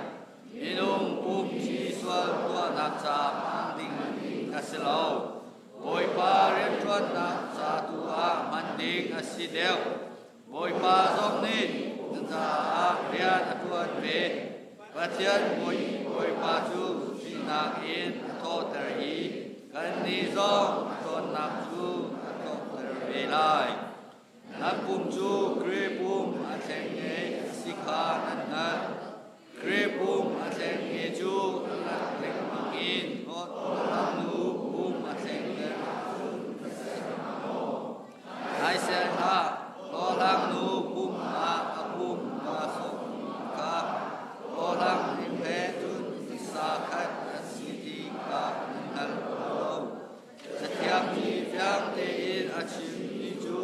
Minung pum thi sual tuahnak ca hman ding a si lo. Bawipa rianṭuannak ca tu ah hman ding a si deuh. Bawipa zong nih na caah rian a ṭuan ve. Pathian Bawipa cu thihnak in a thawhter i kannih zong a ṭhawnnak cu a thawhter ve lai. Nan pum cu Khrih pum a thleng nge a si kha nan hngalh. Khrih pum a thleng nge cu a rat lengmang in nu pum a thleng Naisel hlah, hlawhhlang nu pum ah a pum aa sawh kha hlawhhlang ning he cun tisa khat an si ti kha nan hngal lo. Cathiang nih fiang tein a chimmi cu,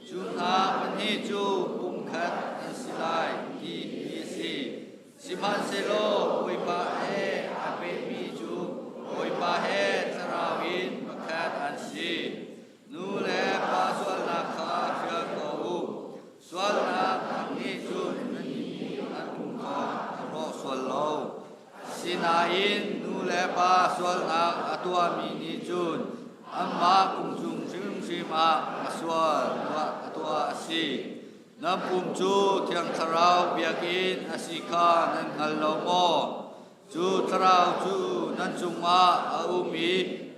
cu hna pahnih cu pumkhat an si lai ti hi a si. Sihmanhsehlaw Bawipa he a pehmi cu Bawipa he thlarau in pakhat an si. Nu le pa sualnak kha hrial ko u. Sualnak nih cun nan nan pum kha a hrawh sual lo. Sinain nu le pa sualnak a tuahmi nih cun anmah pum cung hrimhrim ah a sual a tuah a si. Nan pum cu Thiang Thlarau biakinn a si kha nan hngal lo maw? Cu thlarau cu nan cungah a um i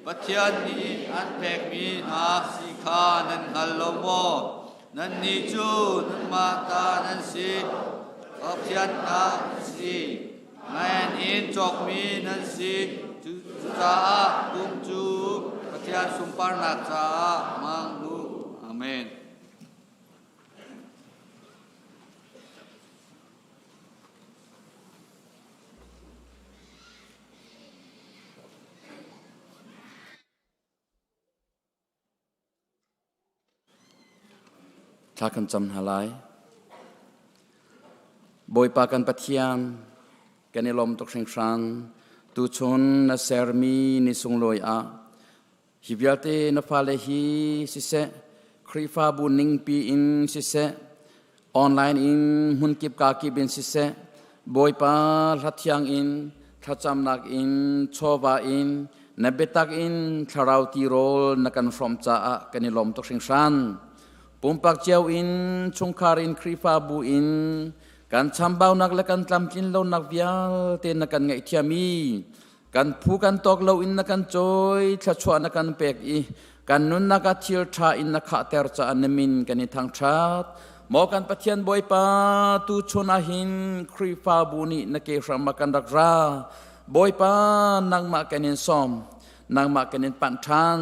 Pathian nih an pekmi hna si kha nan hngal lo maw? Nannih cu nanmah ta nan si, Pathian ta nan si. Ngan in. cawkmi nan si. Cucaah pum cu Pathian sunparnak caah hmang u. Amen. Thla kan cam hna lai. Bawipa kan Pathian, kan i lawm tuk hringhran. Tuchun na sermi ni sunglawi ah hi vialte na fale hi siseh, Khrihfabu ningpi in siseh, online in hmunkip kakip in siseh, Bawipa hlathiang in thlacamnak in chawva in na biatak in thlarau tirawl na kan hrawm caah kan i lawm tuk hringhran. Pumpak cio in chungkhar in Khrihfabu in kan chambaunak le kan tlamtlin lonak vialte na kan ngaihthiam i kan phu kan tawk lo in na kan cawi thluachuah na kan pek i kan nunnak ah thil ṭha in na khahter caah na min kan i thangṭhat maw kan Pathian Bawipa tu chun ah hin Khrihfabu nih na ke hram ah kan rak ra Bawipa nangmah kan in sawm nangmah kan in panh ṭhan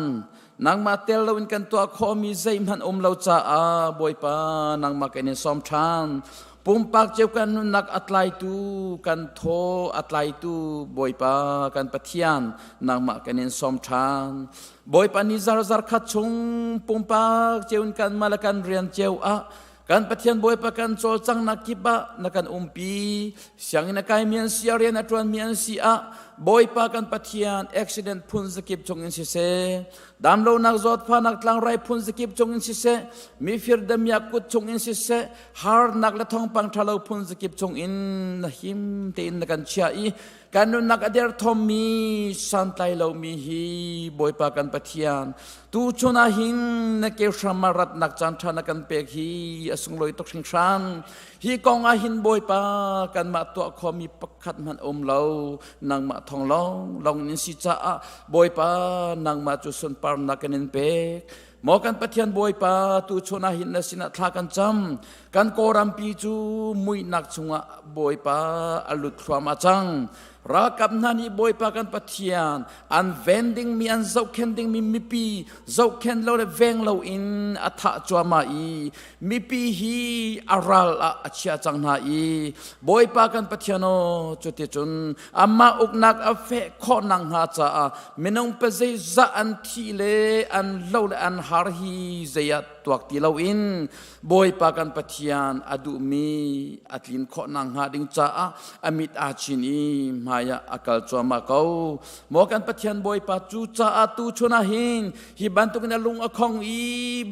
nangmah tel loin kan tuah khawhmi zeihmanh um lo caah Bawipa nangmah kan in sawm ṭhan pumpak cio kan nunnak a tlaitu kan thaw a tlaitu Bawipa kan Pathian nangmah kan in sawm ṭhan Bawipa ni zar zar khat chung pumpak cio in kan mah le kan rian cio ah kan Pathian Bawipa kan cawlcanghnak kip ah na kan umpi sianginn a kaimi an si a rian a ṭuanmi an si ah Bawipa kan Pathian accident phun zakip chung in siseh damlonak zawtfahnak tlangrai phun zakip chung in siseh mifir damiak kut chung in siseh harnak le thawngpang ṭhalo phun zakip chung in na him tein na kan chiah i kan nunnak a derthawmmi santlai lomi hi Bawipa kan Pathian tu chun ah hin na ke hram ah ratnak caan ṭha na kan pek hi a sunglawi tuk hringhran hi kong ah hin Bawipa kanmah tuah khomi pakhat hmanh um lo nangmah thong lawng lawng in si caah Bawipa nangmah cu sunparnak kan in pek Maw kan Pathian Bawipa tu chun ah hin na sinah thla kan cam kan kawrampi cu muihnak chungah Bawipa a lut thluahmah cang ralkap hna nih Bawipa kan Pathian an ven dingmi an zohkhen dingmi mipi zohkhen lo le veng lo in a thah cuahmah i mipi hi a ral ah a chia cang hna i Bawipa kan Pathian aw cuticun amah uknak a feh khawh nakhnga caah minung pa zeizah an thi le an lo le an har hi zei ah tuak ti loin Bawipa kan Pathian a duhmi a tlin khawh nakhnga ding caah a mit aa chin i hmai ah a kal cuahmah ko. Maw kan Pathian Bawipa cu caah tu chun ah hin hi bantukin a lung a khong i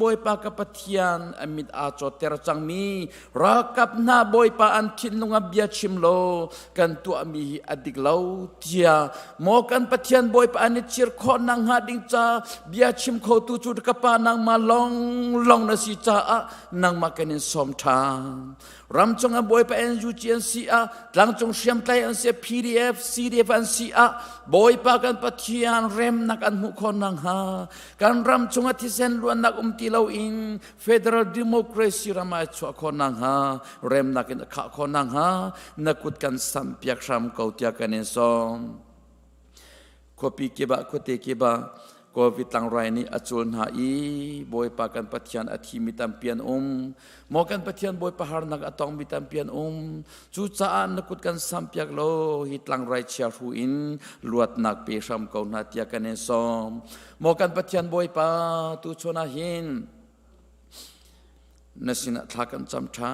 Bawipa ka Pathian a mit aa cawtter cangmi ralkap hna Bawipa an thinlung ah bia chim law kan tuahmi hi a dik lo tiah maw kan Pathian Bawipa an i chir khawh nakhnga ding ca bia chim khotu cu ka pa nangmah lawng lawng na si caah nangmah kan in sawm ṭhan ram cung ah Bawipa NUG an si ah tlangcung hriamtlai an si PDF CDF an si ah Bawipa kan Pathian remnak an hmuh khawh nakhnga kan ram chung ah thisen luannak um ti loin federal democracy ram ah chuah khawh nakhnga remnak in a khah khawh nakhnga na kut kan samh piak hram ko tiah kan in sawm khuapi kip ah khuate kip ah Covid tlangrai nih a cul hna i Bawipa kan Pathian a thimi tampi an um maw kan Pathian Bawipa harnak a tongmi tampi an um cucaah na kut kan sampiak lo hi tlangrai chia hru in luatnak pe hram ko hna tiah kan in sawm maw kan Pathian Bawipa tu chun ah hin na sinah thla kan cam ṭha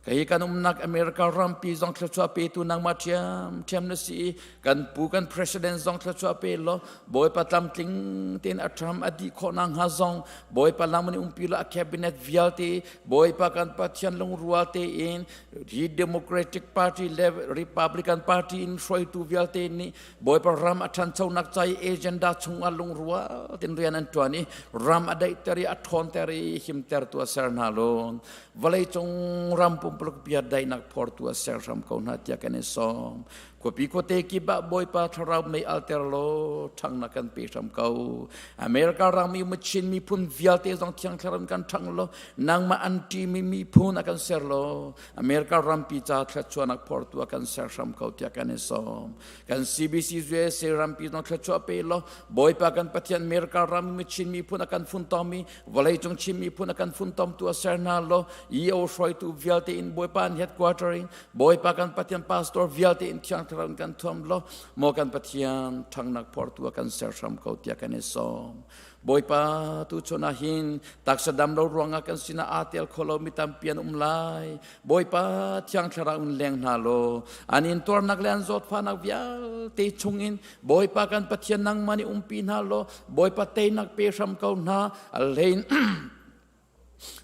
kei kan umnak America rampi zong thluachuah petu nangmah ṭhiam ṭhiam na si i kan pu kan president zong thluachuah pe law Bawipa tlamtling tein a ṭham a dih khawh nakhnga zong Bawipa lam in umpi law a cabinet vialte Bawipa kan Pathian lungrual tein hi Democratic Party le Republican Party in hruaitu vialte nih Bawipa ram a ṭhanchonak ca i agenda chungah lungrual tein rian an ṭuan i ram a daihter i a ṭhawnter i himtertu a ser hna law vawleicung ram pumpuluk bia daihnak phortu a ser hram ko hna tiah kan i sawm. Khuapi khuate kip ah Bawipa thlarau mei alter law ṭhangnak kan pe hram ko. America rammi Chin miphun vialte zong Thiang Thlarau in kan ṭhang law nangmah an ṭimi miphun a kan ser law America rampi ca thluachuahnak phortu a kan ser hram ko tiah kan i sawm. Kan CBC USA rampi zong thluachuah pe law Bawipa kan Pathian America rammi Chin miphun a kan funtomi vawleicung Chin miphun a kan funtomtu a ser hna law EO hruaitu vialte in Bawipa an headquarter in Bawipa kan Pathian pastor vialte in Thiang Thlarau in kan thuam law maw kan Pathian ṭhangnak phortu a kan ser hram ko tiah kan i sawm. Bawipa tu chun ah hin taksa dam lo ruangah kan sinah aa tel kho lo mi tampi an um lai. Bawipa Thiang Thlarau in leng hna law an intuarnak le an zawtfahnak vialte chungin Bawipa kan Pathian nangmah nih umpi hna law Bawipa teinak pe hram ko hna. A hlein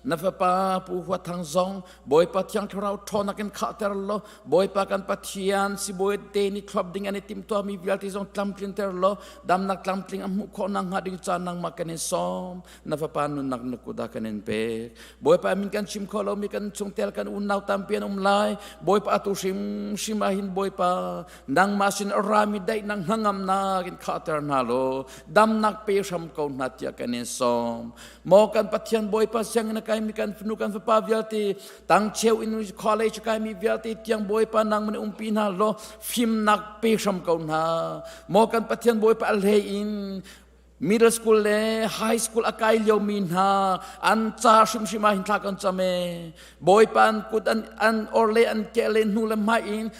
Na fapa Pu Hua Thang zong Bawipa Thiang Thlarau ṭhawnnak in khahter law Bawipa kan Pathian sibawi te nih thlop ding an i timhtuahmi vialte zong tlamtlinter law damnak tlamtling a hmuh khawh nakhnga ding ca nangmah kan in sawm. Na fapa nunnak na kut ah kan in pek. Bawipa min kan chim khawh lomi kan chungtel kan unau tampi an um lai. Bawipa atu hrimhrim ah hin Bawipa nangmah sin a rami daihnak hnangamnak in khahter hna law damnak pe hram ko hna tiah kan in sawm. Maw kan Pathian Bawipa sianginn a kaimi kan fanu kan fapa vialte tangcheu in college kaimi vialte tiang Bawipa nang man umpi hna law fimnak pe hram ko hna. Maw kan Pathian Bawipa a hlei in middle school le high school a kai lio mi hna an ca hrimhrim ah hin thla kan cam e. Bawipa an kut an an or le an ke le hnu le hmai in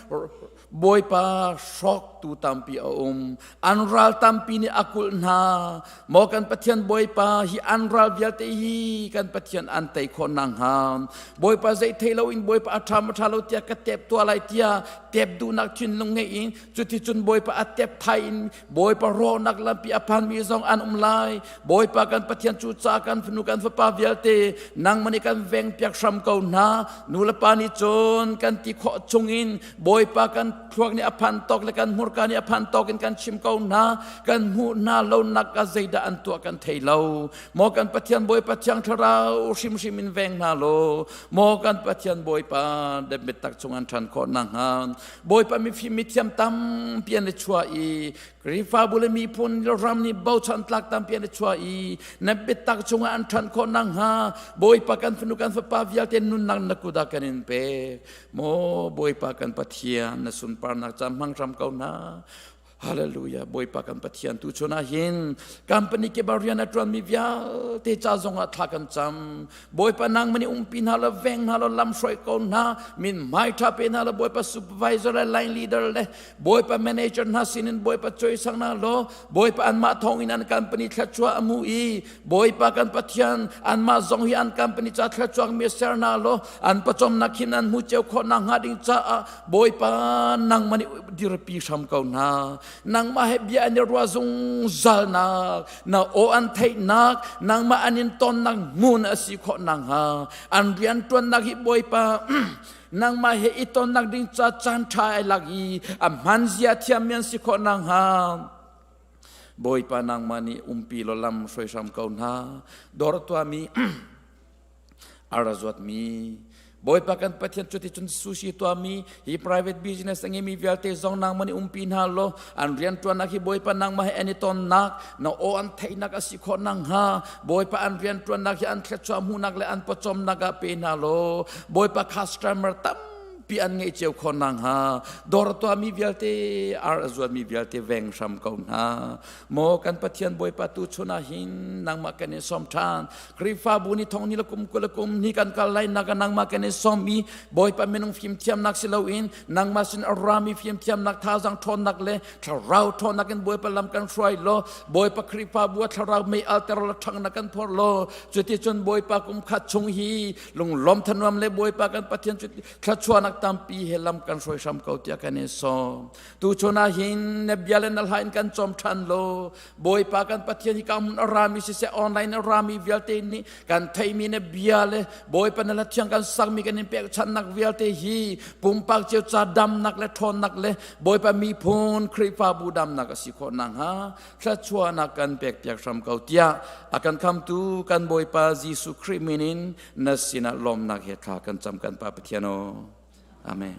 Bawipa hrawktu tampi a um. An ral tampi nih a kulh hna. Maw kan Pathian Bawipa hi an ral vialte hi kan Pathian an tei khawh nakhnga. Bawipa zei thei loin Bawipa a ṭha maw ṭha lo tiah ka tep tuah lai tiah tep duhnak thinlung ngei in cuticun Bawipa a tep thai in Bawipa rawhnak lampi a phanmi zong an um lai. Bawipa kan Pathian cu ca kan fanu kan fapa vialte nangmah nih kan veng piak hram ko hna. Nu le pa nih cun kan ti khawh chungin Bawipa kan thluak nih a phan tawk le kan hmurka nih a phan tawk in kan chim ko hna. Kan hmuh hna lo nak ah zeidah an tuah kan thei lo. Maw kan Pathian Bawipa Thiang Thlarau hrimhrim in veng hna law maw kan Pathian Bawipa biatak chung an ṭhan khawh nakhnga Bawipa mifim mithiam tampi an i chuah i Khrihfabu le miphun ram nih bochan tlak tampi an i chuah i na biatak chungah an ṭhan khawh nakhnga Bawipa kan fanu kan fapa vialte nunnak na kut ah kan in pek. Maw Bawipa kan Pathian na sunparnak ca hmang hram ko hna. Hallelujah. Bawipa kan Pathian tu chun ah hin company ke ba rian a tuan mi vialte ca zong ah thla kan cam. Bawipa nang mani umpi hna lo veng hna lo lam hruai ko hna min hmai tha pe hna lo Bawipa supervisor le line leader le Bawipa manager hna sinin Bawipa choi sang hna lo Bawipa anmah thawng in an company thluachuah amu i Bawipa kan Pathian anmah zong hi an company ca thluachuak mi ser hna lo an pawcawmnak hin an hmu cio khawh nakhnga ding caah Bawipa nangmah nih dirpi hram ko hna. Nangmah he bia an i ruah zungzal nak, na aw an theihnak, nangmah an in tonnak hmun a si khawh nakhnga an rian ṭuannak hi Bawipa nangmah he i tonnak ding ca caan ṭha ai lak i a hman zia thiammi an si khawh nakhnga Bawipa nangmah nih umpi law lam hruai hram ko hna. Dawr tuahmi a ra zuatmi Bawipa kan Pathian cuticun sushi tuahmi hi private business a ngeimi vialte zong nangmah nih umpi hna law an rianṭuannak hi Bawipa nangmah he an i tonnak na aw an theihnak a si khawh nakhnga Bawipa an rianṭuannak hi an thluachuah hmuhnak le an pawcawmnak ah pe hna law Bawipa customer tam pi an ngeih cio khawh nakhnga dawr tuahmi vialte ar a zuatmi vialte veng hram ko hna maw kan Pathian Bawipa tu chun ah hin nangmah kan in sawm ṭhan Khrihfabu nih thong ni le kum 20 le kum ni kan kal lai nak nangmah kan i sawm i Bawipa minung fimthiamnak si loin nangmah sin a rami fimthiamnak thazaang ṭhawnnak le thlarau ṭhawnnak in Bawipa lam kan hruai law Bawipa Khrihfabu a thlarau mei alter la ṭhangnak kan phor law cuticun Bawipa kum khat chung hi lunglawm thanuam le Bawipa kan Pathian cu thluachuahnak tampi he lam kan hruai hram ko tiah kan in sawm tu chun ah hin na bia le na hla in kan cawm ṭhan law Bawipa kan Pathian hi ka hmun a rami siseh online a rami vialte nih kan theimi na bia le Bawipa na lathiang kan sakmi kan in pekchanhnak vialte hi pumpak cio ca damnak le ṭhawnnak le Bawipa miphun Khrihfabu damnak a si khawh nakhnga thluachuahnak kan pek piak hram ko tiah a kan khamtu kan Bawipa Jesuh Khrih min in na sinah lawmnak he thla kan cam kan Pa Pathian aw. Amen.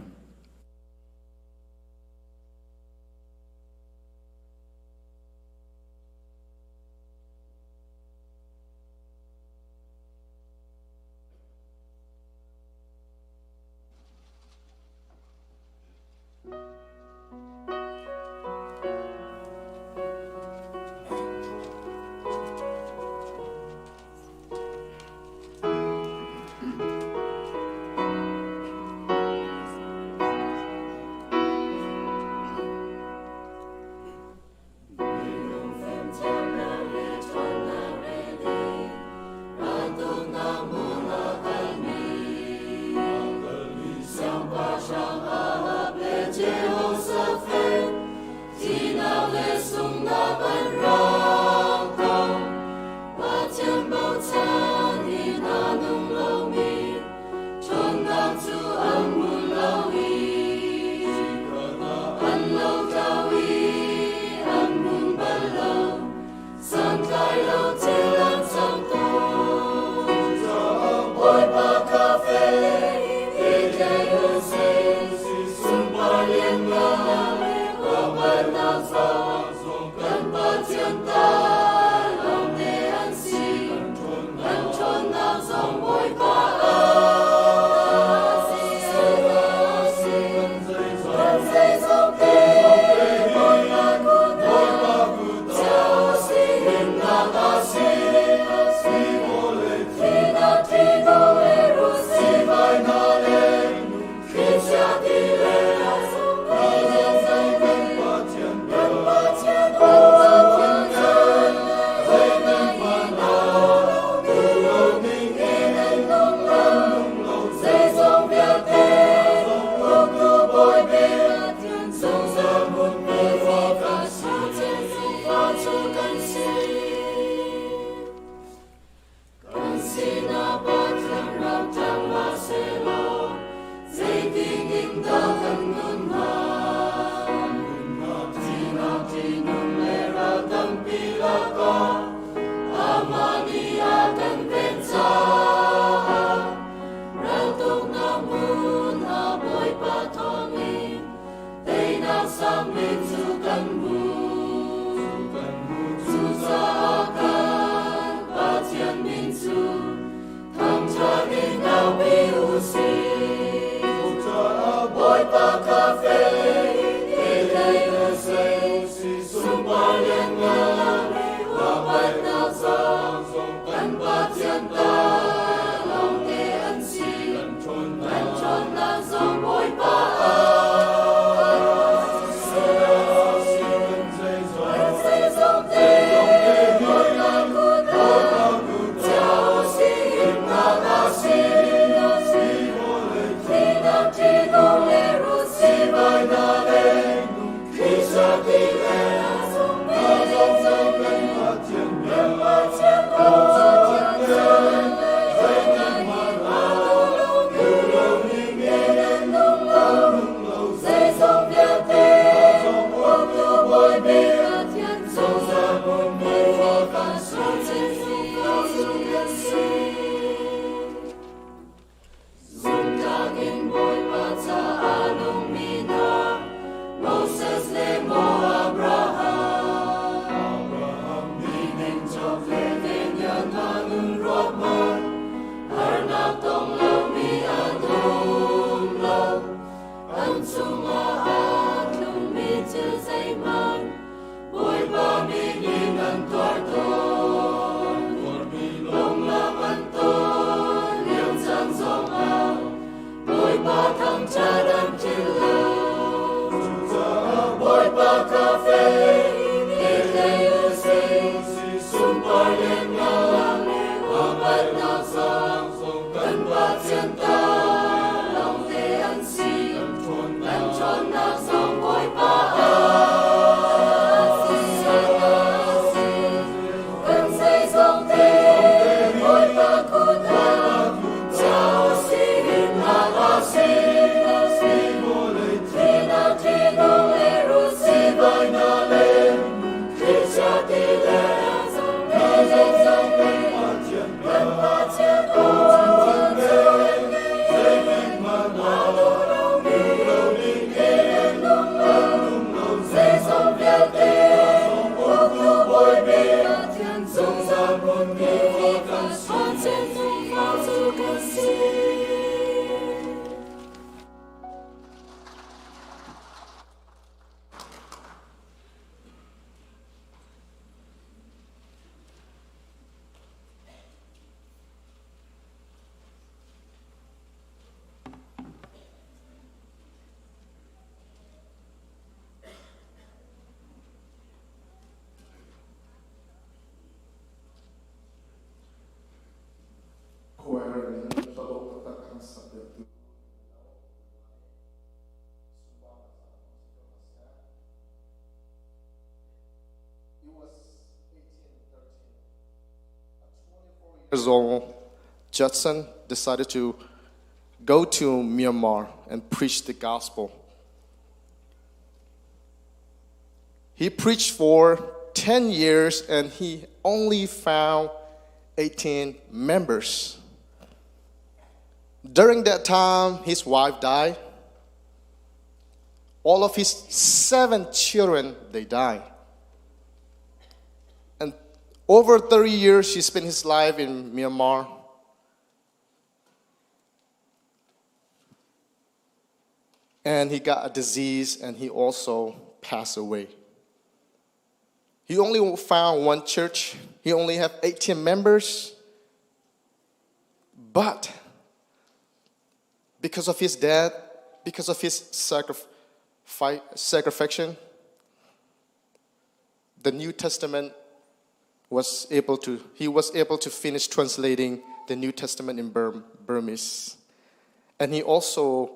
min cu kan hmuh. Cucaah kan Pathian min cu thangṭhat in aupi u sih. Bawipa kha fek in hlei u sih. Sunpar lianngan le upatnak zong kan Pathian ta lawngte an si. Kan ṭhawnnak zong Bawipa ah si. Kan zeizongte Bawipa kut ah chia u sih, himnak a si. Thihnak ṭihnung le rut sivainak le Zumhtlak in Bawipa caah nungmi hna, Moses le maw Abraham. Mi ning le Daniel hna nun ruat hmanh, harnak tong lomi an um lo. An cungah aa tlungmi thil zeihmanh, Bawipa min in an tuar tawn. Lunglam an ton lio caan zongah Bawipa thangṭhat an philh lo. Bawipa kha fek in i hlei u sih. Sunpar lianngan le upatnak zong kan Pathian ta lawngte an si. Kan ṭhawnnak zong Bawipa ah si. Kan zeizongte Bawipa kut ah chia u sih, himnak a si. Thihnak ṭihnung le ruhsivainak le thlichia ti le zeizongte kan Pathian kut Zeizong vialte uktu bawi bik zungzal hmunmi kan cu kan si. Choir in hla dawh taktak an sak piaktu. It was 1813. Years old, Judson decided to go to Myanmar and preach the gospel. He preached for 10 years and he only found 18 members. During that time, his wife died. All of his seven children, they died. And over 30 years, he spent his life in Myanmar. And he got a disease and he also passed away. He only found one church. He only had 18 members. But because of his death, because of his sacrifice, the New Testament was able to, he was able to finish translating the New Testament in Burmese. And he also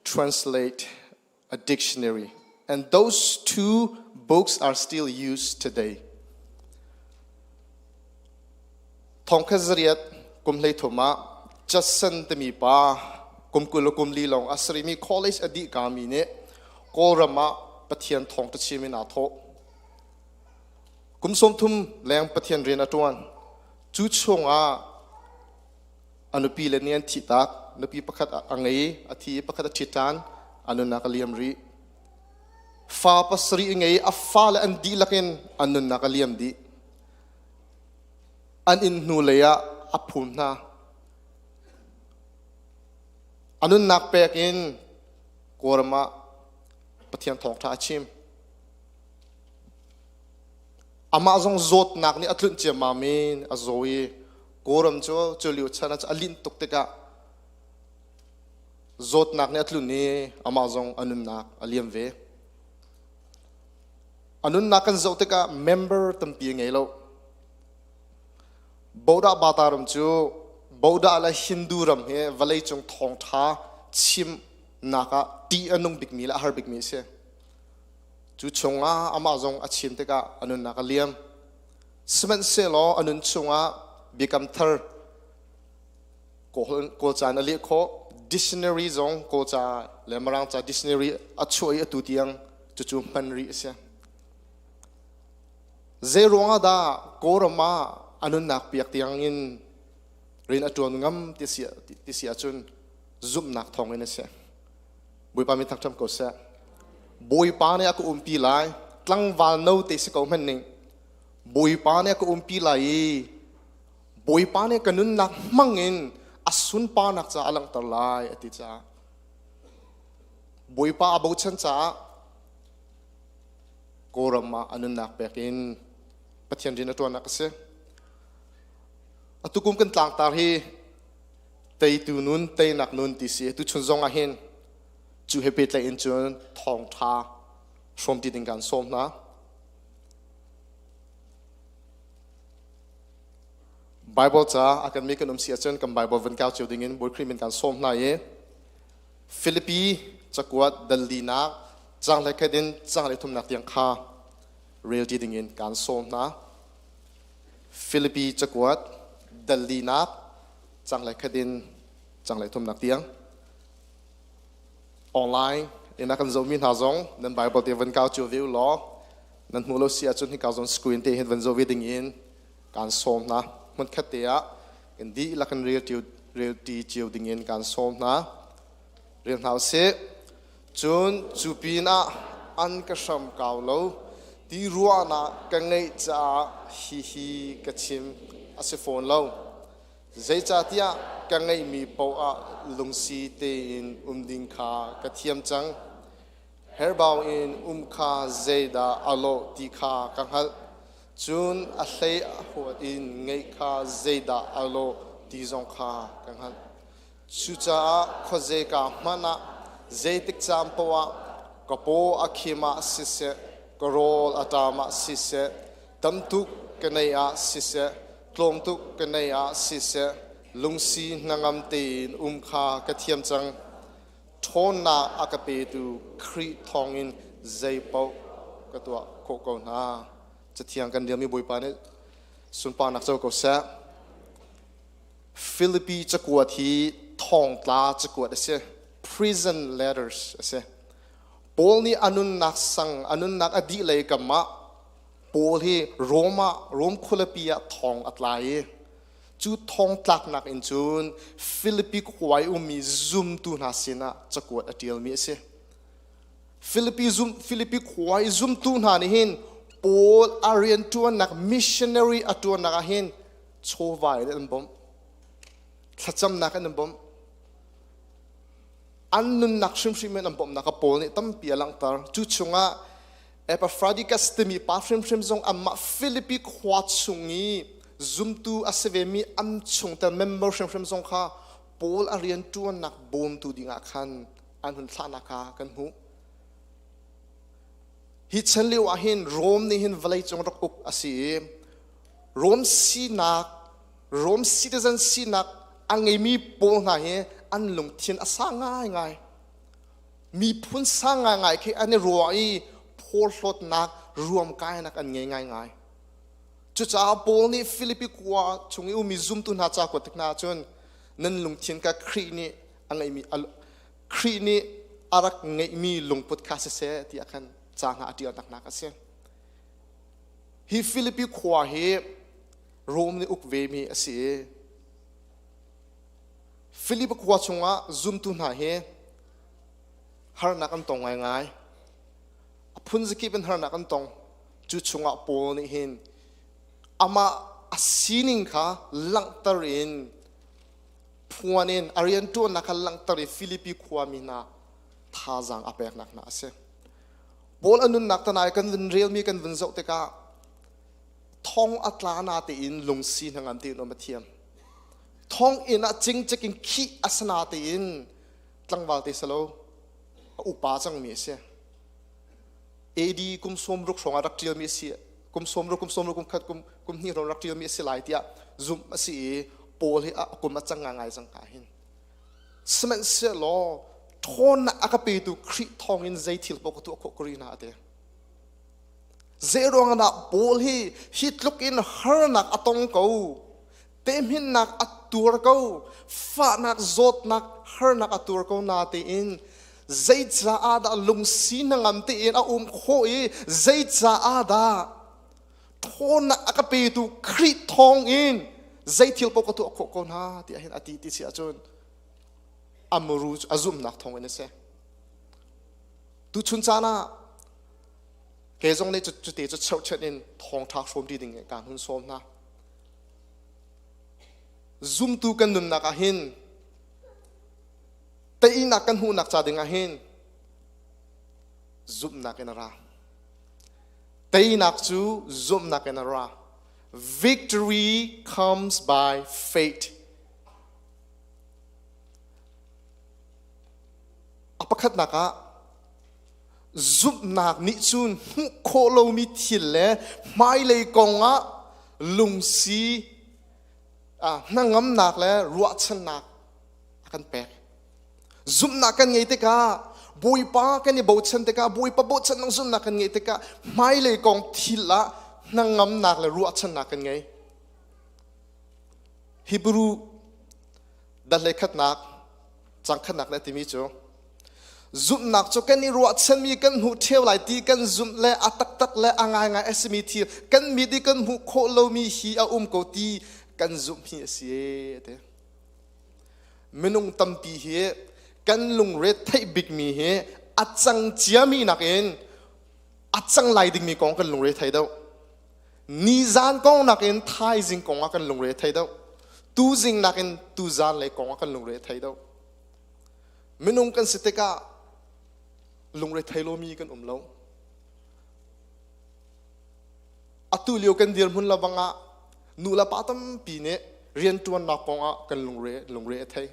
translate a dictionary. And those two books are still used today. Thongkhat zariat kum hlei thum ah Judson timi pa kum 20 kum li lawng a sarimi college a dih kami nih Kawlram ah Pathian thawngṭha chim in aa thawh. Kum 30 leng Pathian rian a ṭuan. Cu chungah a nupi le nih an thih tak. Nupi pakhat a ngei, a thi i pakhat a ṭhit ṭhan, a nunnak a liam rih. Fa pasarih ngei a fale an dihlak in an nunnak a liam dih. An inn hnu lei ah a phum hna. A nunnak pek in Kawlram ah Pathian thawngṭha a chim. Amah zong zawtnak nih a tlunh ciammam in a zaw i Kawlram cu cu lio chan ah a linh tuk tikah zawtnak nih a tlun i amah zong a nunnak a liam ve. A nunnak kan zoh tikah member tampi a ngei lo. Bodah Bata ram cu Bodah le Hindu ram hi vawleicung thawngṭha chimnak ah ṭih a nung bikmi le a har bikmi a si. Cu chungah amah zong a chim tikah a nunnak a liam. Sihmanhsehlaw a nun chungah biakam thar Kawlca in a leh khawh. Dictionary zong Kawlca le Mirang ca dictionary a chuah i atu tiang cucu hman rih a si. Zei ruangah dah Kawlram ah a nunnak piak tiang in rian a ṭuan ngam ti si ahcun zumhnak thawng in a si. Bawipa min thangṭhat ko seh. Bawipa nih a ka umpi lai. Tlangval no te si ko hmanh ning. Bawipa nih a ka umpi lai i Bawipa nih ka nunnak hmang in a sunparnak ca a langhter lai a ti caah Bawipa a bochan caah Kawlram ah a nunnak pek in Pathian rian a ṭuannak a si. Atukum kan tlangtar hi teitu nun teinak nun ti si tuchun zong ah hin cu he pehtlaih in cun thawngṭha hrawmti ding kan sawm hna. Bible ca a kan mi kan um si ahcun kan Bible van kau cio ding in Bawi Khrih min kan sawm hna i Filipi cakuat dal linak cang le khat in cang le thumnak tiang kha rel ti ding in kan sawm hna. Filipi cakuat dal linak cang le khat in cang le thumnak tiang online in a kan zohmi hna zong nan Bible te van kau cio ve u law nan hmuh lo si ahcun hika zong screen te hin van zoh ve ding in kan sawm hna hmunkhat te ah kan dihlak in rel rel ti cio ding in kan sawm hna rel hna usih cun cu pin ah an ka hram kau lo ti ruahnak ka ngeih caah hihi ka chim a si fawn lo zeicahtiah ka ngeihmi paoh ah lungsi tein um ding kha ka thiam cang Herbau in um kha zeidah a lawh ti kha ka hngalh. Cun a hlei a huat in ngeih kha zeidah a lawh ti zong kha ka hngalh. Cucaah khuazei-ka hmanh ah zeitik caan paoh ah ka paw a khim ah siseh, ka rawl a ṭam ah siseh, tam tuk ka nei ah siseh, tlawm tuk ka nei ah siseh, lungsi hnangam tein um kha ka thiam cang. Ṭhawnnak a ka petu Khrih thawngin zeipaoh ka tuah khawh ko hna. Cathiang kan relmi Bawipa nih sunparnak co ko seh. Filipi cakuat hi thongtla cakuat a si. Prison letters a si. Paul nih a nunnak sang, a nunnak a dih lei kam ah Paul hi Rome ah, Rome khualipi ah thong a tla i Cu thongtlaknak in cun Filipi khua i ummi zumtu hna sinah cakuat a ṭialmi a si. Filipi, zum, Filipi khua i zumtu hna nih hin Paul a rianṭuannak missionary a ṭuannak ah hin chawva in an bawmh. Thlacamnak in an bawmh. An nunnak hrimhrim in an bawmhnak a Paul nih tampi a langhter. Cu chungah Epaphroditus timi pa hrimhrim zong amah Filipi khua chung i zumtu a si vemi an chungtel member hrimhrim zong kha Paul a rian ṭuannak bawmtu dingah khan an hun thlahnak kha kan hmuh. Hi chan lio ah hin Rome nih hin vawleicung rak uk a si i Rome sinak Rome citizen sinak a ngeimi pawl hna hi an lungthin a sang ngaingai. Miphun sang ngaingai khi an i ruah i phawrhlawtnak ruamkainak an ngei ngaingai. Cucaah Paul nih Filipi khua chung i ummi zumtu hna ca kuat tik hna ahcun nan lungthin kha Khrih nih a ngeihmi Khrih nih a rak ngeihmi lungput kha siseh tiah khan ca hna a ṭialnak hna a si. Hi Filipi khua hi Rom nih uk vemi a si i Filipi khua chungah zumtu hna hi harnak an tong ngaingai. A phun zakip in harnak an tong. Cu chungah Paul nih hin amah a sining kha langhter in phuan in a rianṭuannak kha langhter i Filipi khuami hna thazaang a peknak hna a si. Paul a nunnak tanai kan vun relmi kan vun zoh tikah thong a tla na tein lungsi hnangam tein um a thiam. Thong inn ah cingcek in khih a sana tein tlangval te salo a upa cangmi a si. AD kum 60 hrawng ah rak ṭialmi a si. Kum 60, kum 60, kum khat, kum kum hnih hrawng rak ṭialmi a si lai tiah zumh a si i Paul hi a kum a cang ngai cang ka hin. Sihmanhsehlaw ṭhawnnak a ka petu Khrih thawngin zei thil paoh ka tuah khawh ka ri hna a ti. Zei ruangah dah Paul hi hi tluk in harnak a tong ko, temhinnak a tuar ko, fahnak, zawtnak, harnak a tuar ko na tein zeicaah dah lungsi hnangam tein a um khawh i zeicaah dah ṭhawnnak a ka petu Khrih thawngin zei thil paoh ka tuah khawh ko hna tiah hin a ti ti si ahcun a muru a zumhnak thawngin a si. Tuchun caan ah kei zong nih cute cu cheuhchet in thawngṭha hrawm ti ding kaan hun sawm hna. Zumtu kan nunnak ah hin teinak kan hmuhnak ca ding ah hin zumhnak in a ra. Teinak cu zumhnak in a ra. Victory comes by faith. A pakhatnak ah zumhnak nih cun hmuh khawh lomi thil le hmailei kong ah lungsi hnangamnak le ruahchannak a kan pek. Zumhnak kan ngei tikah Bawipa kan i bochan tikah Bawipa bochan zumhnak kan ngeih tikah hmailei kong thil ah hnangamnak le ruahchannak kan ngei. Hebrew dal khatnak cang khatnak le timi cu zumhnak cu kan i ruahchanmi kan hmuh ṭheo lai ti kan zumh le a taktak le a ngaingai a simi thil kan mit i kan hmuh khawh lomi hi a um ko ti kan zumh hi a si te. Minung tampi hi kan lungre theih bikmi hi a cang ciami nakin a cang lai dingmi kong kan lungre thei deuh. Nizan kong nakin thaizing kong ah kan lungre thei deuh. Tuzing nakin tuzan lei kong ah kan lungre thei deuh. Minung kan si tikah lungre thei lomi kan um lo. Atu lio kan dirhmun la bang ah nu le pa tampi nih rianṭuannak kong ah kan lungre lungre a thei.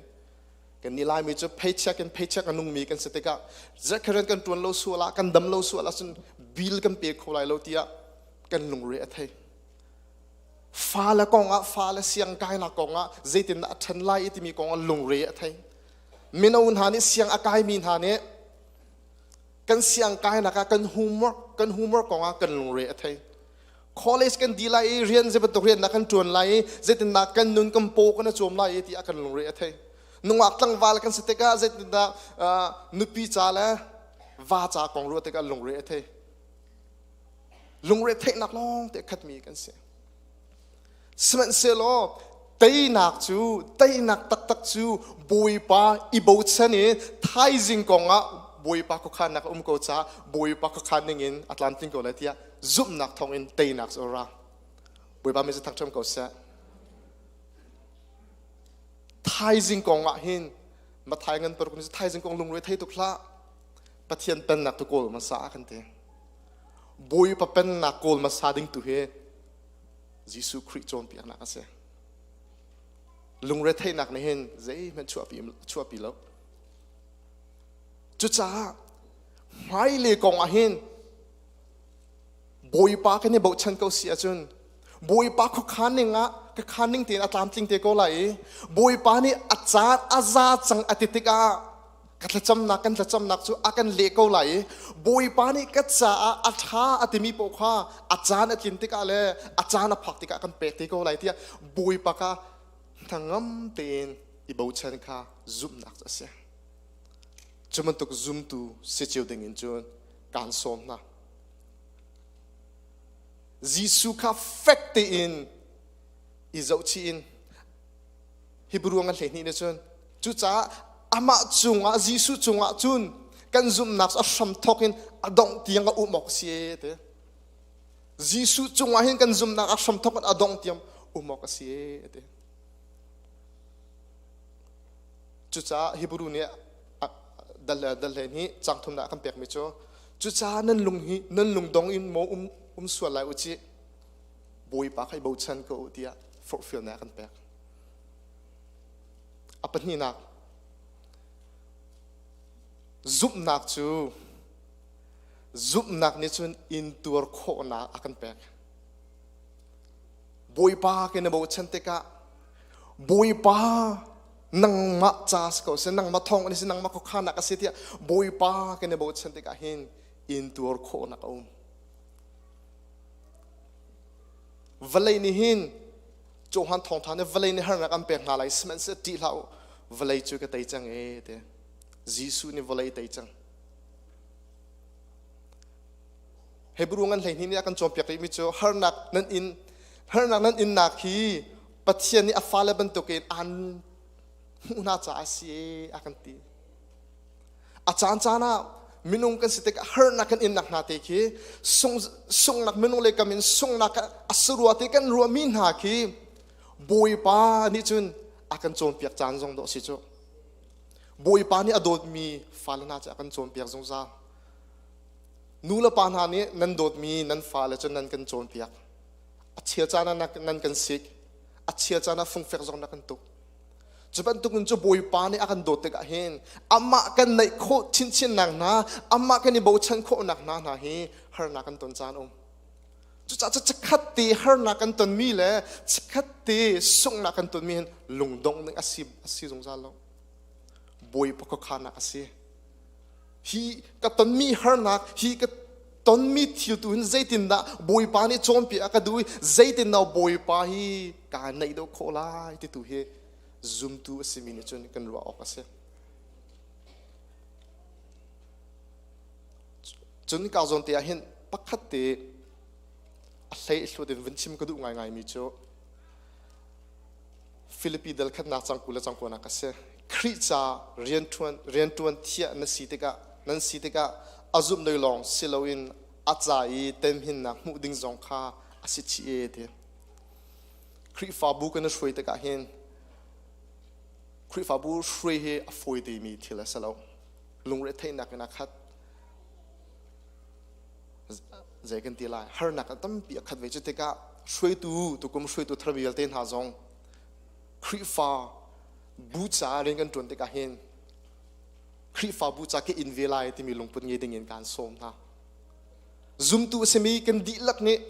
Kan nih Laimi cu paycheck in paycheck a nungmi kan si tikah zekheren kan ṭuan lo sual ah kan dam lo sual ahcun bill kan pe kho lai lo tiah kan lungre a thei. Fale kong ah fale siang kainak kong ah zeitindah a ṭhan lai i timi kong ah lungre a thei. Mino hna nih siang a kaimi hna nih kan siang kainak ah kan homework kan homework kong ah kan lungre a thei. College kan di lai i rian zei bantuk rian dah kan ṭuan lai i zeitindah kan nun kan paw kan i cawm lai i tiah kan lungre a thei. Nungak tlangval kan si tikah zeitindah nupi ca le va ca kong ruah tikah lungre a thei. Lungre theihnak lawng te khatmi kan si. Sihmanhsehlaw teinak cu teinak taktak cu Bawipa i bochan i thaizing kong ah Bawipa khuakhannak a um ko caah Bawipa khuakhan ningin a tlamtling ko lai tiah zumhnak thawngin teinak cu a ra. Bawipa min cu thangṭhat ko seh. Thaizing kong ah hin Mathai ngan paruk ni thaizing kong lungre thei tuk hlah. Pathian pennak tu kawl hmasa kan ti. Bawipa pennak kawl hmasa ding tu hi Jesuh Khrih cawnpiaknak a si. Lungretheihnak nih hin zeihmanh chuahpi, chuahpi lo. Cucaah hmailei kong ah hin Bawipa kan i bochan ko si ahcun Bawipa khuakhan ning ah ka khan ning tein a tlamtling te ko lai i Bawipa nih a caan a za cang a ti tikah ka thlacamnak kan thlacamnak cu a kan leh ko lai i Bawipa nih ka caah a ṭha a timi paoh kha a caan a tlin tikah le a caan a phak tikah kan pek te ko lai tiah Bawipa kha hnangam tein i bochan kha zumhnak cu a si. Cu bantuk zumtu si cio ding in cun kaan sawm hna. Jesuh kha fek tein i zohchih in Hebrew ngan 12 nih cun cucaah amah cungah Jesuh cungah cun Kan zumhnak a hram thawk in a dongh tiang a um awk si te. Jesuh cungah hin kan zumhnak a hram thawk in a dongh tiang um awk a si te. Cucaah Hebrew nih dal dal len hi cang thumnak kan pekmi cu cucaah nan lung hi nan lung dong in maw um um sual lai u ci Bawipa kha i bochan ko u tiah forhfialnak kan pek. A pahnihnak zumhnak cu zumhnak nih cun intuar khawhnak a kan pek. Bawipa ke na bochan tikah Bawipa nangmah ca si ko seh nangmah thawng an si nangmah khuakhannak a si tiah Bawipa ke na bochan tikah hin intuar khawhnak a um. Vawlei nih hin Johan thawngtha nih vawlei nih harnak an pek hna lai sihmanhseh ṭih hlah u vawlei cu ka tei cang e ti Jesuh nih vawlei tei cang Hebrew ngan 12 nih a kan cawnpiak rihmi cu harnak nan in harnak nan innak hi Pathian nih a fale bantukin aan hmuh hna caah a si e a kan ti. A caan caan ah minung kan si tikah harnak kan innak hna te khi sung sungnak minung le kam in sungnak a sarua te kan ruahmi hna khi Bawipa nih cun a kan cawnpiak caan zong dawh si cu. Bawipa nih a dawtmi fale hna cu a kan cawnpiak zungzal. Nu le pa hna nih nan dawtmi nan fale cu nan kan cawnpiak. A chia caan ah nan kan sik. A chia caan ah fungfek zong na kan tuk. Cu bantuk in cu Bawipa nih a kan dawt tikah hin amah kan neih khawh chinchin nak hna, amah kan i bochan khawh nak hna hna hi harnak kan ton caan um. Cucaah cu chikkhat te harnak kan tonmi le chikkhat te sunghnak kan tonmi hin lungdongh ning a si a si zungzal lo. Bawipa khuakhannak a si. Hi ka tonmi harnak, hi ka tonmi thil tu hin zeitindah Bawipa nih cawnpiak a ka duh i zeitindah Bawipa hi kaa naih deuh khawh lai ti tu hi zumtu a simi nih cun kan ruah awk a si. Cun ka zawn te ah hin pakhat te a hlei hlut in vun chim ka duh ngaingai mi cu Filipi dal khatnak cang 20 le cang kuanak a si. Khrih ca rianṭuan rianṭuan thiah na si tikah nan si tikah a zumh lei lawng si loin a ca i temhinnak hmuh ding zong kha a si chih e ti. Khrihfabu kan i hruai tikah hin Khrihfabu hruai hi a fawi timi thil a si lo. Lungretheihnak in a khat. Zei kan ti lai harnak a tampi a khat ve cu tikah hruaitu tukum hruaitu thar vialte hna zong Khrihfa bu ca rian kan ṭuan tikah hin Khrihfabu ca ke in ve lai timi lungput ngei ding in kaan sawm hna. Zumtu a simi kan dihlak nih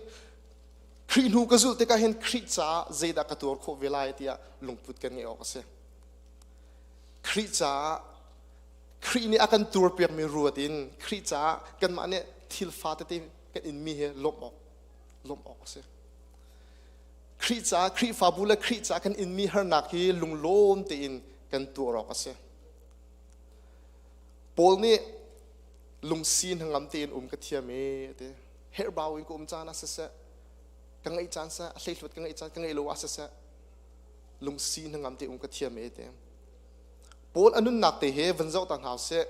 Khrih hnu ka zulh tikah hin Khrih caah zeidah ka tuar khawh ve lai tiah lungput kan ngeih awk a si. Khrih caah Khrih nih a kan tuarpiakmi ruat in Khrih caah kanmah nih thil fa tete kan inmi hi lawmh awk lawmh awk a si. Khrih caah Khrihfabu le Khrih caah kan inmi harnak hi lunglawm tein kan tuar awk a si. Paul nih lungsi hnangam tein um ka thiam e ti. Herhbau in ka um caan ah siseh, ka ngeih caan seh, a hleihluat ka ngeih caan ka ngeih lo ah siseh, lungsi hnangam tein um ka thiam e ti. Paul a nunnak te hi van zoh ta hna usih.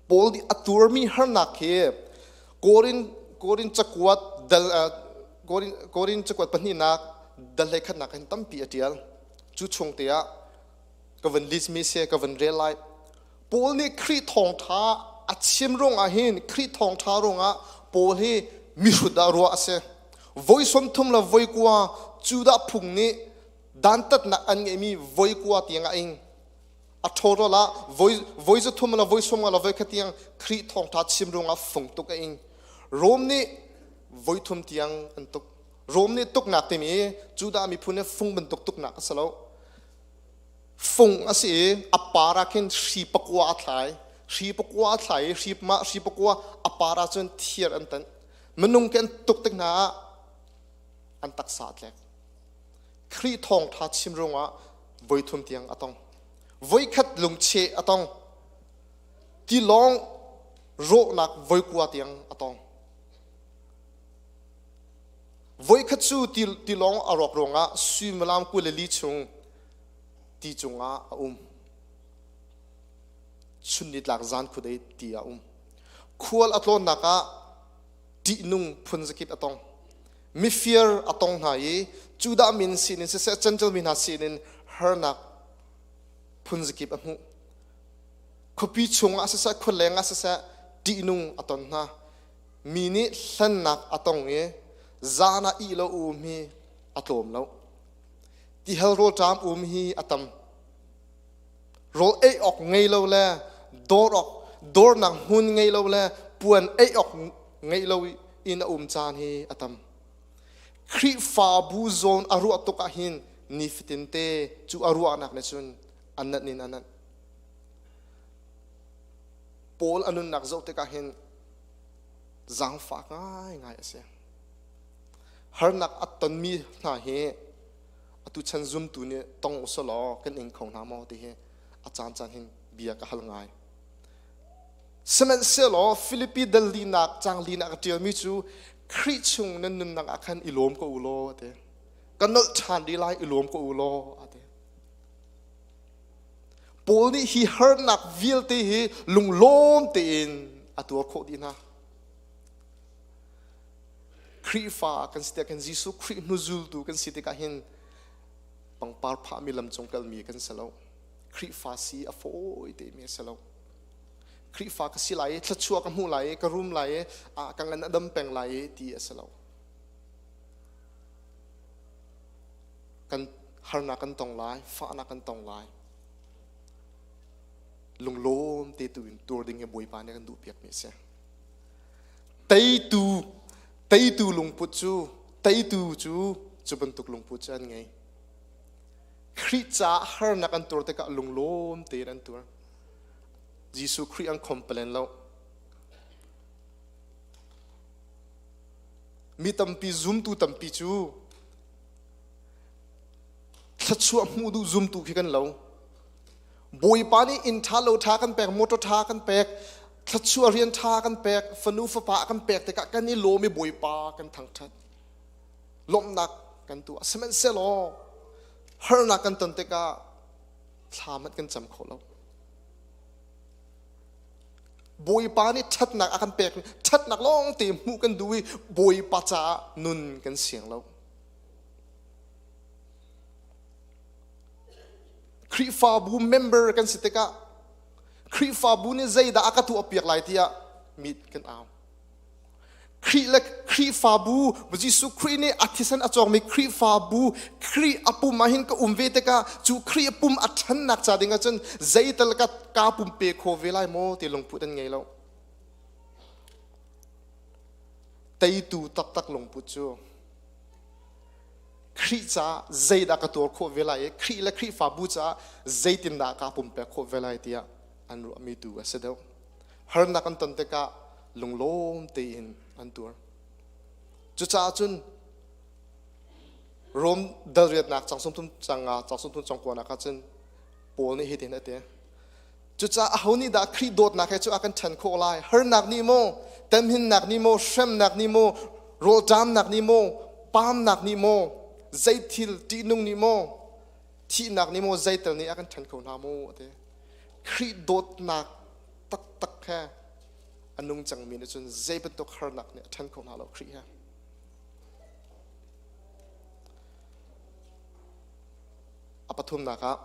Paul nih a tuarmi harnak hi Korin Korin cakuat dal Korin Korin cakuat pahnihnak dal hlei khatnak hin tampi a tial. Cu chung te ah ka van list mi si ka van rel lai. Paul nih Khrih thawngtha a chim ruangah hin Khrih thawngtha ruangah Paul hi mihrut ah ruah a si. Voi 30 le voi kua Judah phung nih dantatnak an ngeihmi voi kua tiang a ing a ṭhawrawl ah voi voi 300 le voi 50 le voi khat tiang Khrih thawngṭha chim ruangah fung tuk a ing Rom nih voi thum tiang an tuk Rom nih tuknak timi Judah miphun nih fung bantuk tuknak a si lo fung a si i a par ah khin hri pakua a thlai hri pakua a thlai i hri mah hri pakua a par ah cun thir an tanh minung ke an tuk tik hna ah an taksa a tlek Khrih thawngṭha chim ruangah voithum tiang a tong. Voikhat lungcheh a tong. Tilawng rawhnak voikua tiang a tong. Voikhat cu tilawng a rawk ruangah suimilam 24 chung ti cungah a um. Chun nitlak zan khudei ti a um. Khual a tlawnnak ah ṭihnung phun zakip a tong. Mifir a tong hna i Judah min sinin siseh Gentile mi hna sinin harnak phun zakip a hmuh. Khuapi chungah siseh khualeng ah siseh ṭihnung a ton hna. Mi nih hlennak a tong i zan ah ih lo um hi a tlawm lo. Tihal rawlṭam um hi a tam. Rawl ei awk ngei lo le dawr awk dawrnak hmun ngei lo le puan ei awk ngei lo in a um caan hi a tam. Khrihfabu zawn a ruah tuk ah hin nifatin te cu a ruahnak nih cun a nanh in a nanh. Paul a nunnak zoh tikah hin zaangfak ngaingai a si. Harnak a tonmi hna hi atu chan zumtu nih tong usalaw kan ing kho hna maw ti hi a caan caan hin bia ka hal ngai. Sihmanhsehlaw Filipi dal linak cang linak a ṭialmi cu Khrih chung nan nunnak ah khan i lawm ko u law a ti. Ka nolh ṭhan rih lai i lawm ko u law a ti. Paul nih hi harnak vialte hi lunglawm tein a tuar khawh dih hna. Khrihfa kan si tikah hin Jesuh Khrih hnuzultu kan si tikah hin pangpar phahmi lam cung kalmi kan si lo. Khrihfa si a fawi temi a si lo. Khrihfa ka si lai i thluachuah ka hmuh lai i ka rum lai i ah ka ngan a dam peng lai i ti a si lo. Kan harnak kan tong lai, fahnak kan tong lai. Lunglawm te tu in tur ding hi Bawipa nih a kan duhpiakmi a si. Teitu teitu lungput cu teitu cu cu bantuk lungput cu an ngei. Khrih caah harnak an tur tikah lunglawm tein an tur. Jesuh Khrih an complain lo. Mi tampi zumtu tampi cu thluachuah hmuh duh zumtu khi kan lo. Bawipa nih inn ṭha lo ṭha kan pek, motor ṭha kan pek, thluachuah rian ṭha kan pek, fanu fapa kan pek tikah kan i lawm i Bawipa kan thangṭhat. Lawmhnak kan tuah. Sihmanhsehlaw harnak kan ton tikah thla hmanh kan cam kho lo. Bawipa nih ṭhatnak a kan pek, ṭhatnak lawng te hmuh kan duh i Bawipa caah nun kan siang lo. Khrihfabu member kan si tikah Khrihfabu nih zeidah a ka tuahpiak lai tiah mit kan au. Khrih le Khrihfabu Jesuh Khrih nih a thisen a cawkmi Khrihfabu Khrih a pum ah hin ka um ve tikah cu Khrih a pum a ṭhannak ca ding ahcun zeital ka ka pum pe kho ve lai maw ti lungput an ngei lo. Teitu taktak lungput cu Khrih caah zeidah ka tuar khawh ve lai i Khrih le Khrihfabu caah zeitindah kaa pumpek khawh ve lai tiah an ruahmi tu a si deuh. Harnak an ton tikah lunglawm tein an tuar. Cucaah cun Rom dalriatnak cang sumthum canga cang sumthum cang kuanak ah cun Paul nih hitin a ti. Cucaah aho nih dah Khrih dawtnak he cu a kan ṭhen khawh lai? Harnak nih maw, temhinnak nih maw, hremnak nih maw, rawlṭamnak nih maw, paamnak nih maw, zeithil ṭihnung nih maw, thihnak nih maw, zeital nih a kan ṭhen kho hna maw? A ti. Khrih dawtnak taktak he a nung cangmi nih cun zei bantuk harnak nih a ṭhen kho hna lo Khrih he. A pathumnak ah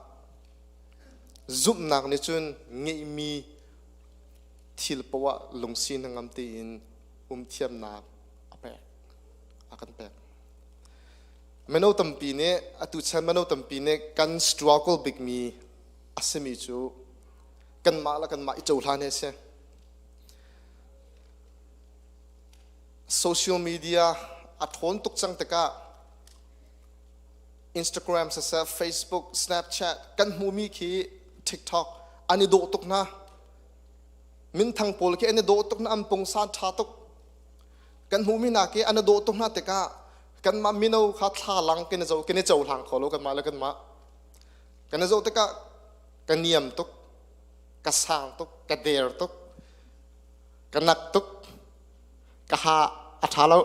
Zumhnak nih cun ngeihmi thil poah lungsi hnangam tein um thiamnak a pek, a kan pek. Mino tampi nih atu chan mino tampi nih kan struggle bikmi a simi cu kanmah le kanmah i cohlan hi a si. Social media a ṭhawn tuk cang tikah Instagram siseh, Facebook, Snapchat kan hmuhmi khi TikTok an i dawh tuk hna. Minthang pawl khi an i dawh tuk hna, an pungsan ṭha tuk. Kan hmuhmi hna khi an i dawh tuk hna tikah kanmah mino kha thlalang kan i zo kan i cohlang kho lo kanmah le kanmah. Kan i zoh tikah ka niam tuk, ka sang tuk, ka der tuk, ka nak tuk, ka ha a ṭha lo.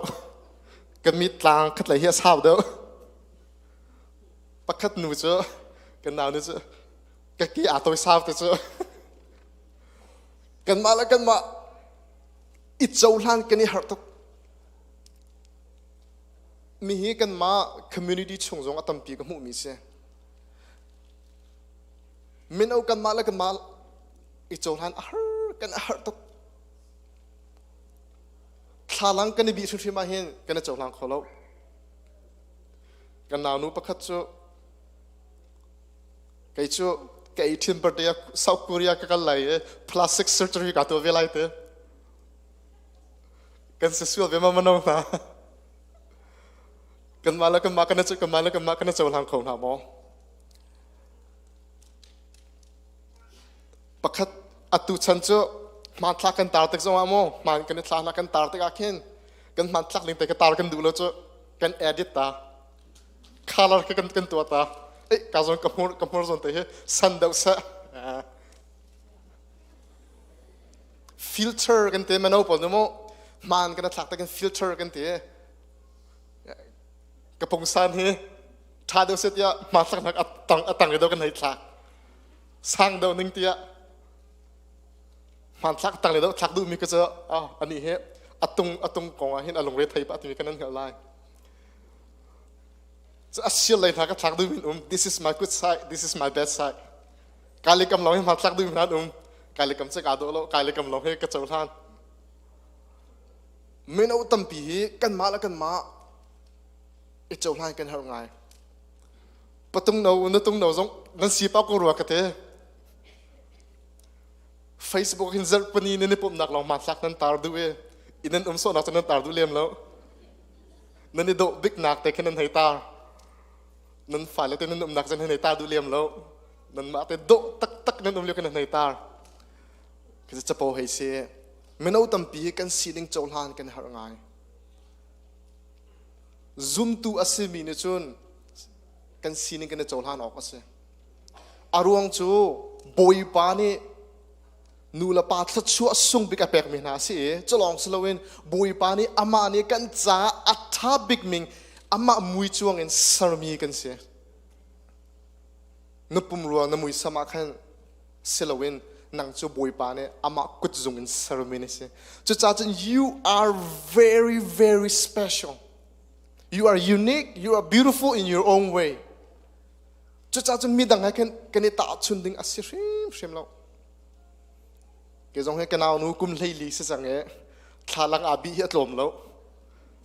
Ka mit tlang khatlei hi a sau deuh. Pakhat nu cu kan nau nu cu ka ki aa tawi sau te cu. Kanmah le kanmah i cohlan kan i harh tuk. Mi hi kanmah community chung zong a tampi ka hmuhmi si. Mino kanmah le kanmah i cohlan a har kan a harh tuk. Thlalang kan i bih hrimhrim ah hin kan i cohlang kho lo. Kan naunu pakhat cu kei cu ka ei ṭhin birthday ah South Korea ka kal lai i plastic surgery ka tuah ve lai te. Kan si sual ve ma mano hna. Kanmah le kanmah kan i kanmah le kanmah kan i cohlang kho hna maw? Pakhat atu chan cu hmanthlak kan tar tik zongah maw hman kan i thla hna kan tar tikah khin kan hmanthlak ning te ka tar kan duh lo cu kan edit ta color khi kan kan tuah ta eh ka zon ka hmur ka hmur zon te hi san deuh seh filter kan te mano pawl nu mu hman kan thlak te kan filter kan ti ka pungsan hi tha deuh seh tiah hmanthlak nak atang atang deuh kan hei thlak sang deuh ning tiah hmanthlak tang le deuh thlak duhmi ka cu ah ani hi atung atung kong ah hin a lungre thei pah timi kan nan hngalh lai cu a sir lei hna ka thlak duhmi um this is my good side this is my bad side kai kam long hi hmanthlak duhmi hna um kai kam che ka dawh lo kai kam long hi ka cohlan mino tampi hi kanmah le kanmah i cohlan kan har ngai patung no na tung no zong nan si pa ko rua ka te Facebook hin zarh pani nan i pumhnak lawng hmanthlak nan tar duh i inn nan um sawhnak cu nan tar duh lem lo nan i dawh biknak te khin nan hei tar nan fale te nan umnak cun nan hei tar duh lem lo nanmah te dawh taktak nan um lio khin nan hei tar khi capo hei si mino tampi kan sining cohlan kan harh ngai zumtu a simi nih cun kan sining kan i cohlan awk a si a ruang cu bawipa nih nu le pa thluachuah sung bik a pekmi hna a si i culawng si loin bawipa nih amah nih kan caah a ṭha bik ming amah mui cuang in sermi kan si na pumrua na muisam ah khan si loin nang cu bawipa nih amah kutzung in sermi na si cucaah cun you are very very special you are unique you are beautiful in your own way Cucaah cun midang he khin kan i tahchun ding a si hrimhrim lo. Kei zong hi ka naunu kum 14 si cang i thlalang aa bih hi a tlawm lo.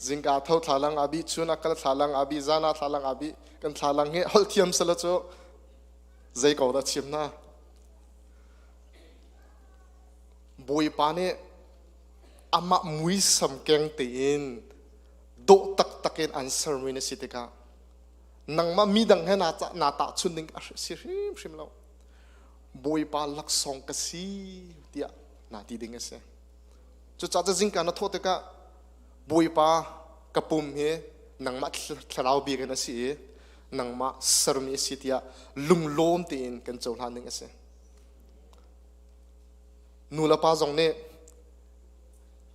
Zingka tho thlalang aa bih, chun ah kal thlalang aa bih, zan ah thlalang aa bih. Kan thlalang hi holh thiam sela cu zei ko dah chim hna. Bawipa nih amah muisam keng tein dawh taktak in an sermi na si tikah nangmah midang he naa tahchun ding a si hrimhrim lo bawipa laksawng ka si tiah naa ti ding a si cucaah cu zingka na thawh tikah bawipa ka pum hi nangmah thlarau bik in a si i nangmah sermi a si tiah lunglawm tein kan cohlan ding a si nu le pa zong nih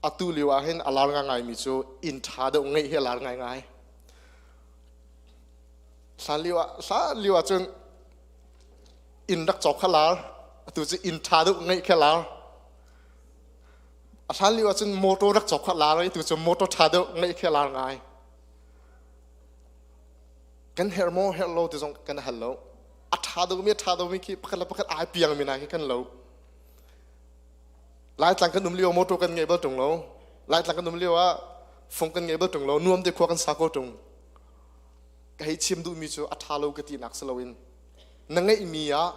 atu lio ah hin a lar ngaingaimi cu inn ṭha deuh ngeih hi a lar ngaingai Hlan lio ah hlan lio ah cun inn rak cawk kha lar atu cu inn ṭha deuh ngeih kha lar a hlan lio ah cun motor rak cawk kha lar i tu cu motor ṭha deuh ngeih kha lar ngai kan herh maw herh lo ti zong kan hal lo a ṭha deuhmi a ṭha deuhmi khi pakhat le pakhat ai piangmi hna khi kan lo Laitlang kan um lio motor kan ngei bal ṭung lo Laitlang kan um lio ah fung kan ngei bal ṭung lo nuam te khua kan sa ko ṭung ka hei chim duhmi cu a ṭha lo ka tinak si loin na ngeihmi ah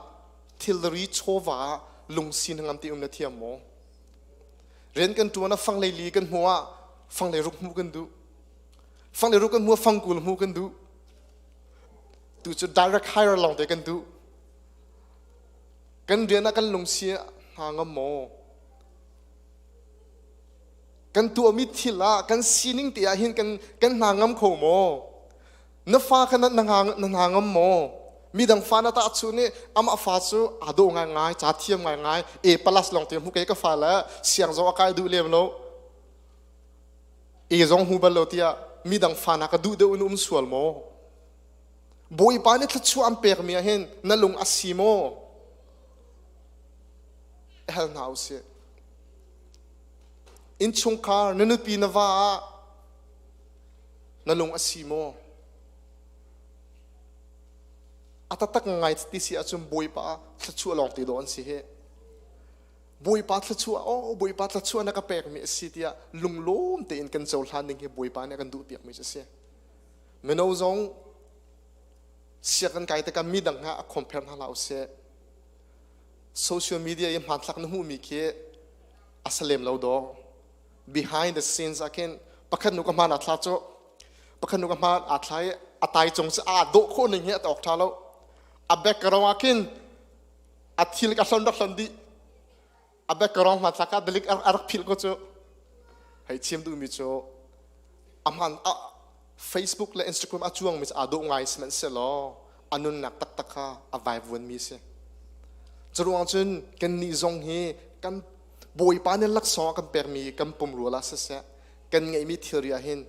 thilri chawva ah lungsi hnangam te um na thiam maw rian kan ṭuan ah fang li kan hmuh ah fang le ruk hmuh kan duh fang le ruk kan hmuh ah fang 20 hmuh kan duh tu cu direct hire lawng te kan duh kan rian ah kan lungsi hna ngam maw kan tuahmi thil ah kan sining te ah hin kan kan hna ngam kho maw na fa kha na na hna ngam maw midang fa na tah chu nih amah fa cu aa dawh ngai ngai ca thiam ngai ngai A plus lawng te hmu ke ka fa le siang zong a kai duh lem lo A zong hmu bal lo tiah midang fa na ka duh deuh in um sual maw Bawipa nih thluachuah an pekmi ah hin na lung a si maw? Hal hna usih. Innchungkhar na nupi na va ah na lung a si maw? A taktak ngai ti si ahcun Bawipa thluachuah lawng te dawh an si hi. Bawipa thluachuah, oh Bawipa thluachuah na ka pekmi a si tiah lunglawm tein kan cohlan ding hi Bawipa nih a kan duhpiakmi cu a si. Mino zong sianginn kai tikah midang he a compare hna hlah usih. Social media i hmanthlak na hmuhmi khi a salem lo dawh. Behind the scenes ah khin pakhat nu ka hmaan aa thla cu pakhat nu ka hmaan aa thla i a tai cung cu aa dawh khawh ning hi a awk ṭha lo. A background ah khin a thil ka hlon rak hlon dih. A background hmanthlak ah dalik a rak philh ko cu. Hei chim duhmi cu a hman a Facebook le Instagram a cuangmi cu aa dawh ngai sihmanhsehlaw a nunnak taktak kha a vaivuanmi a si. Curuang cun kannih zong hi kan Bawipa nih laksawng a kan pekmi kan pumrua ah siseh kan ngeihmi thilri ah hin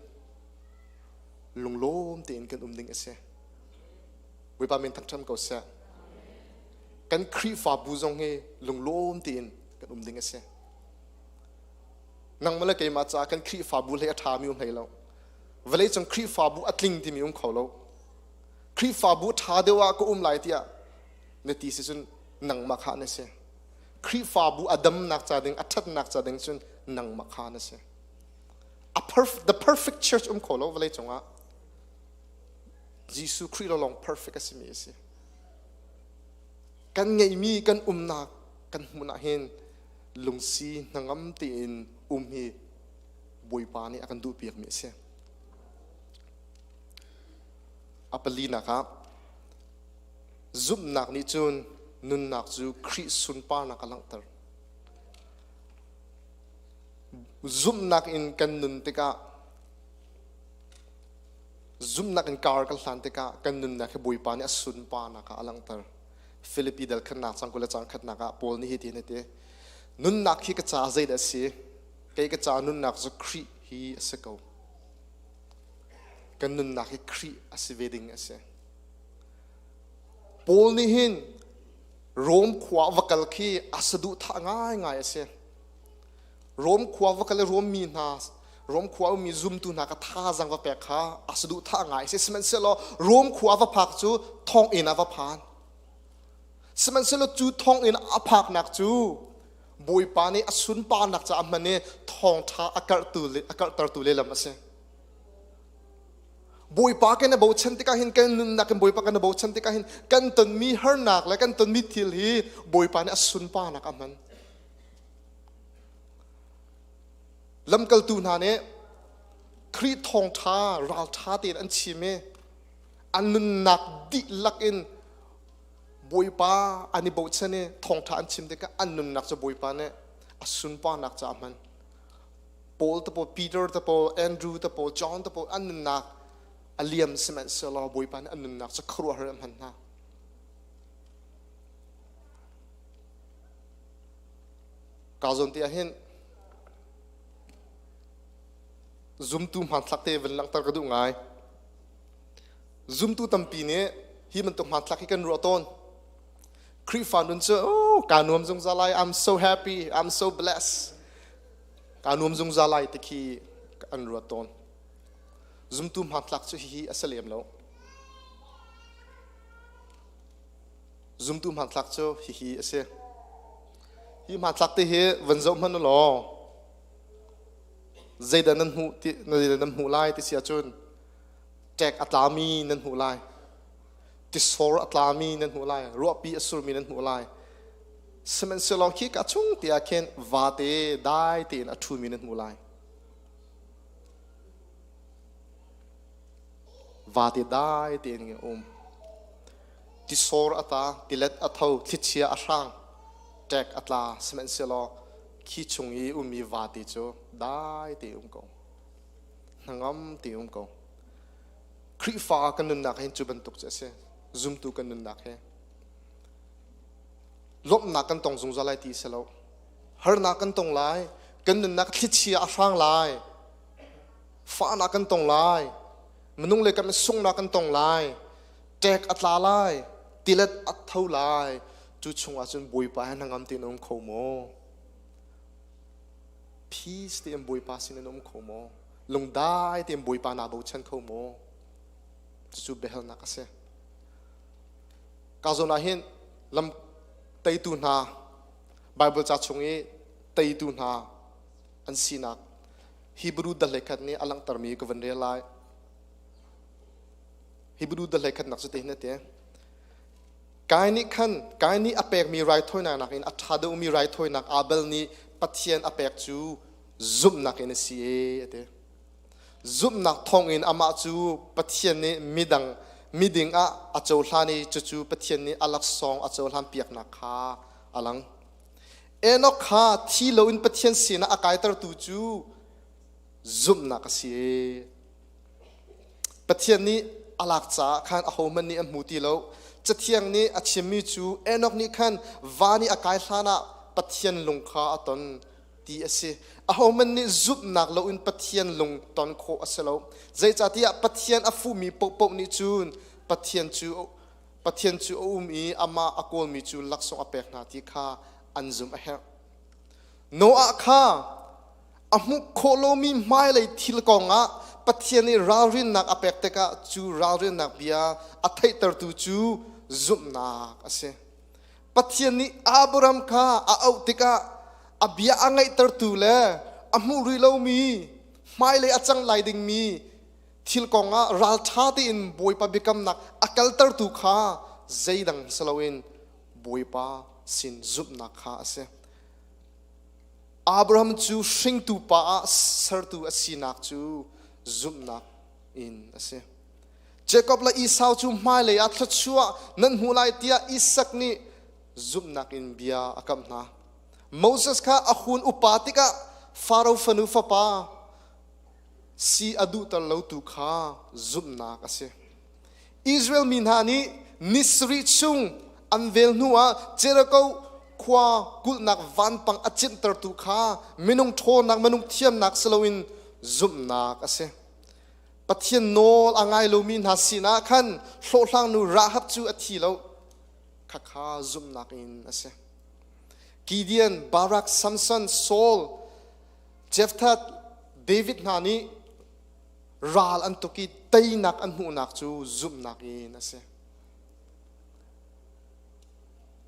lunglawm tein kan um ding a si. Bawipa min thangṭhat ko seh. Kan Khrihfabu zong hi lunglawm tein kan um ding a si. Nangmah le keimah caah kan Khrihfabu hlei a ṭhami um hlei lo. Vawleicung Khrihfabu a tling timi um kho lo. Khrihfabu ṭha deuh ah ka um lai tiah na ti si cun nangmah kha na si. Khrihfabu a damnak ca ding, a ṭhatnak ca ding cun nangmah kha na si. A perf the perfect church um kho lo vawleicung ah. Jesuh Khrih lawng perfect a simi a si. Kan ngeihmi kan umnak kan hmun ah hin lungsi hnangam tein um hi Bawipa nih a kan duhpiakmi a si. A palinak ah zumhnak nih cun nunnak cu Khrih sunparnak a langhter. Zumhnak in kan nun tikah zumhnak in kar kan hlan tikah kan nunnak hi Bawipa nih a sunparnak ah a langhter. Filipi dal khatnak cang kul le cang khatnak ah Paul nih hitin a ti nunnak hi ka ca zeidah a si kei ka ca nunnak cu Khrih hi a si ko kan nunnak hi Khrih a si ve ding a si Paul nih hin Rom khua va kal khi a saduhthah ngaingai a si Rom khua va kal i Rom mi hna Rom khua ummi zumtu hna ka thazang va pek kha a saduhthah ngai a si. Sihmanhsehlaw Rom khua va phak cu thonginn ah va phan. Sihmanhsehlaw cu thonginn a phaknak cu Bawipa nih a sunparnak caah hman i thawngṭha a karhtu le a karhtertu lehlam a si. Bawipa kan i bochan tikah hin kan nunnak in Bawipa kan i bochan tikah hin kan tonmi harnak le kan tonmi thil hi Bawipa nih a sunparnak a hman. Lamkaltu hna nih Khrih thawngṭha ralṭha tein an chim i an nunnak dihlak in Bawipa an i bochan i thawngṭha an chim tikah an nunnak cu Bawipa nih a sunparnak caah a hman. Paul te pawl, Peter te pawl, Andrew te pawl, John te pawl an nunnak a liam sihmanhsehlaw Bawipa nih an nunnak cu khuaruahhar in a hman hna. Ka zawn te ah hin zumtu hmanthlak te van langhter ka duh ngai. Zumtu tampi nih hi bantuk hmanthlak hi kan ruah tawn. Khrihfa nun cu oh, kaa nuam zungzal lai, I'm so happy, I'm so blessed. Kaa nuam zungzal lai ti khi an ruat tawn. Zumtu hmanthlak cu hihi a si lem lo. Zumtu hmanthlak cu hihi a si. Hi hmanthlak te hi van zoh hmanh u law zeidah nan hmuh ti zeidah nan hmuh lai ti si ahcun ṭek a tlami nan hmuh lai. Tisor a tlami nan hmuh lai. Ruahpi a surmi nan hmuh lai. Sihmanhsehlaw khi ka chung te ah khin vate dai tein a ṭhumi nan hmuh lai. Vate dai tein a um. Tisor a ta, tilet a tho, thlichia a hrang, ṭek a tla, sihmanhsehlaw khi chung i ummi vate cu dai te um ko. Hnangam te um ko. Khrihfa kan nunnak hin cu bantuk cu a si. Zumtu kan nunnak hi. Lawmhnak kan tong zungzal lai ti a si lo. Harnak kan tong lai. Kan nunnak thlichia a hrang lai. Fahnak kan tong lai. Minung le kan sunghnak kan tong lai. Ṭek a tla lai. Tilet a tho lai. Cu chungah cun Bawipa he hnangam tein um kho maw? Peace tein Bawipa sin in um kho maw? Lungdai tein Bawipa naa bochan kho maw? Cucu biahalnak a si. Ka zawn ah hin lam teitu hna Bible ca chung i teitu hna an sinak Hebrew dahlekhat nih a langhtermi ka van rel lai. Hebrew dahlekhatnak cu te hin a ti. Kai nih khan Kai nih a pekmi raithawinak nakin a ṭha deuhmi raithawinak Abel nih Pathian a pek cu zumhnak in a si e a ti. Zumhnak thawngin amah cu Pathian nih midang miding ah a cohlan i cucu Pathian nih a laksawng a cohlan piaknak kha a lang. Enoch kha thi loin Pathian sinah a kaitertu cu zumhnak a si e. Pathian nih a lak caah khan ahohmanh nih an hmu ti lo. Cathiang nih a chimmi cu Enoch nih khan van i a kai hlanah Pathian lung kha a ton ti a si. Ahohmanh nih zumhnak loin Pathian lung ton khawh a si lo. Zeicahtiah Pathian a fuhmi paohpaoh nih cun Pathian cu Pathian cu a um i amah a kawlmi cu laksawng a pek hna ti kha an zumh a herh. Noah kha a hmuh khawh lomi hmailei thil kongah Pathian nih ralrinnak a pek tikah cu ralrinnak bia a theihtertu cu zumhnak a si. Pathian nih Abraham kha a auh tikah a bia a ngaihtertu le a hmuh rih lomi hmailei a cang lai dingmi thil kongah ralṭha tein Bawipa biakamnak a kaltertu kha zeidang si loin Bawipa sin zumhnak kha a si. Abraham cu hringtu pa ah sertu a sinak cu zumhnak in a si. Jacob le Esau cu hmailei ah thluachuah nan hmu lai tiah Isak nih zumhnak in bia a kamh hna. Moses kha a hun upa tikah Faro fanu fapa si a duhter lotu kha zumhnak a si. Israel mi hna nih ni sarih chung an vel hnuah Jericho khua kulhnak vanpang a cinhtertu kha minung ṭhawnnak minung thiamnak si loin zumhnak a si. Pathian nawl a ngai lomi hna sinah khan hlawhhlangnu Rahab cu a thi lo. Khakha zumhnak in a si. Gideon, Barak, Samson, Saul, Jephthah, David hna nih ral an tuk i teinak an hmuhnak cu zumhnak in a si.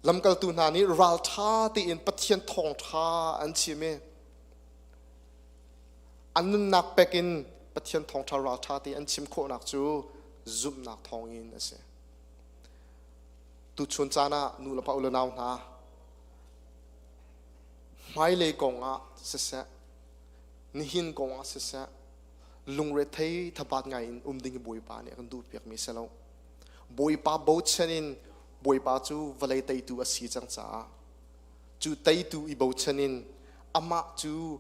Lamkaltu hna nih ralṭha tein Pathian thawngṭha an chim i an nunnak pek in Pathian thawngṭha ralṭha tein an chim khawhnak cu zumhnak thawngin a si. Tuchun caan ah nu le pa u le nau hna hmailei kong ah siseh nihin kong ah siseh lungrethei thabat ngai in um ding hi Bawipa nih a kan duhpiakmi si lo. Bawipa bochan in Bawipa cu vawlei teitu a si cang caah cu teitu i bochan in amah cu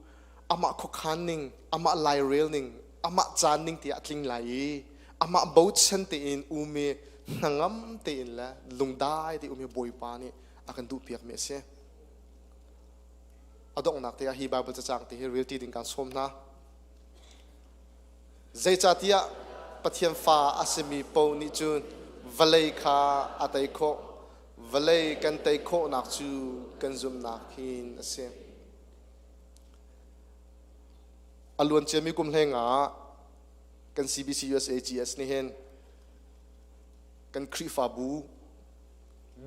amah khuakhan ning amah lairel ning amah caan ning tiah a tling lai i amah bochan tein um i hnangam tein le lungdai te um hi Bawipa nih a kan duhpiakmi a si. A donghnak te ah hi Bible cacang te hi rel ti ding kan sawm hna. Zeicahtiah Pathian fa a simi paoh nih cun vawlei kha a tei khawh. Vawlei kan tei khawhnak cu kan zumhnak hin a si. A luan ciami kum hleng ah kan CBC USA GS nih hin kan Khrihfabu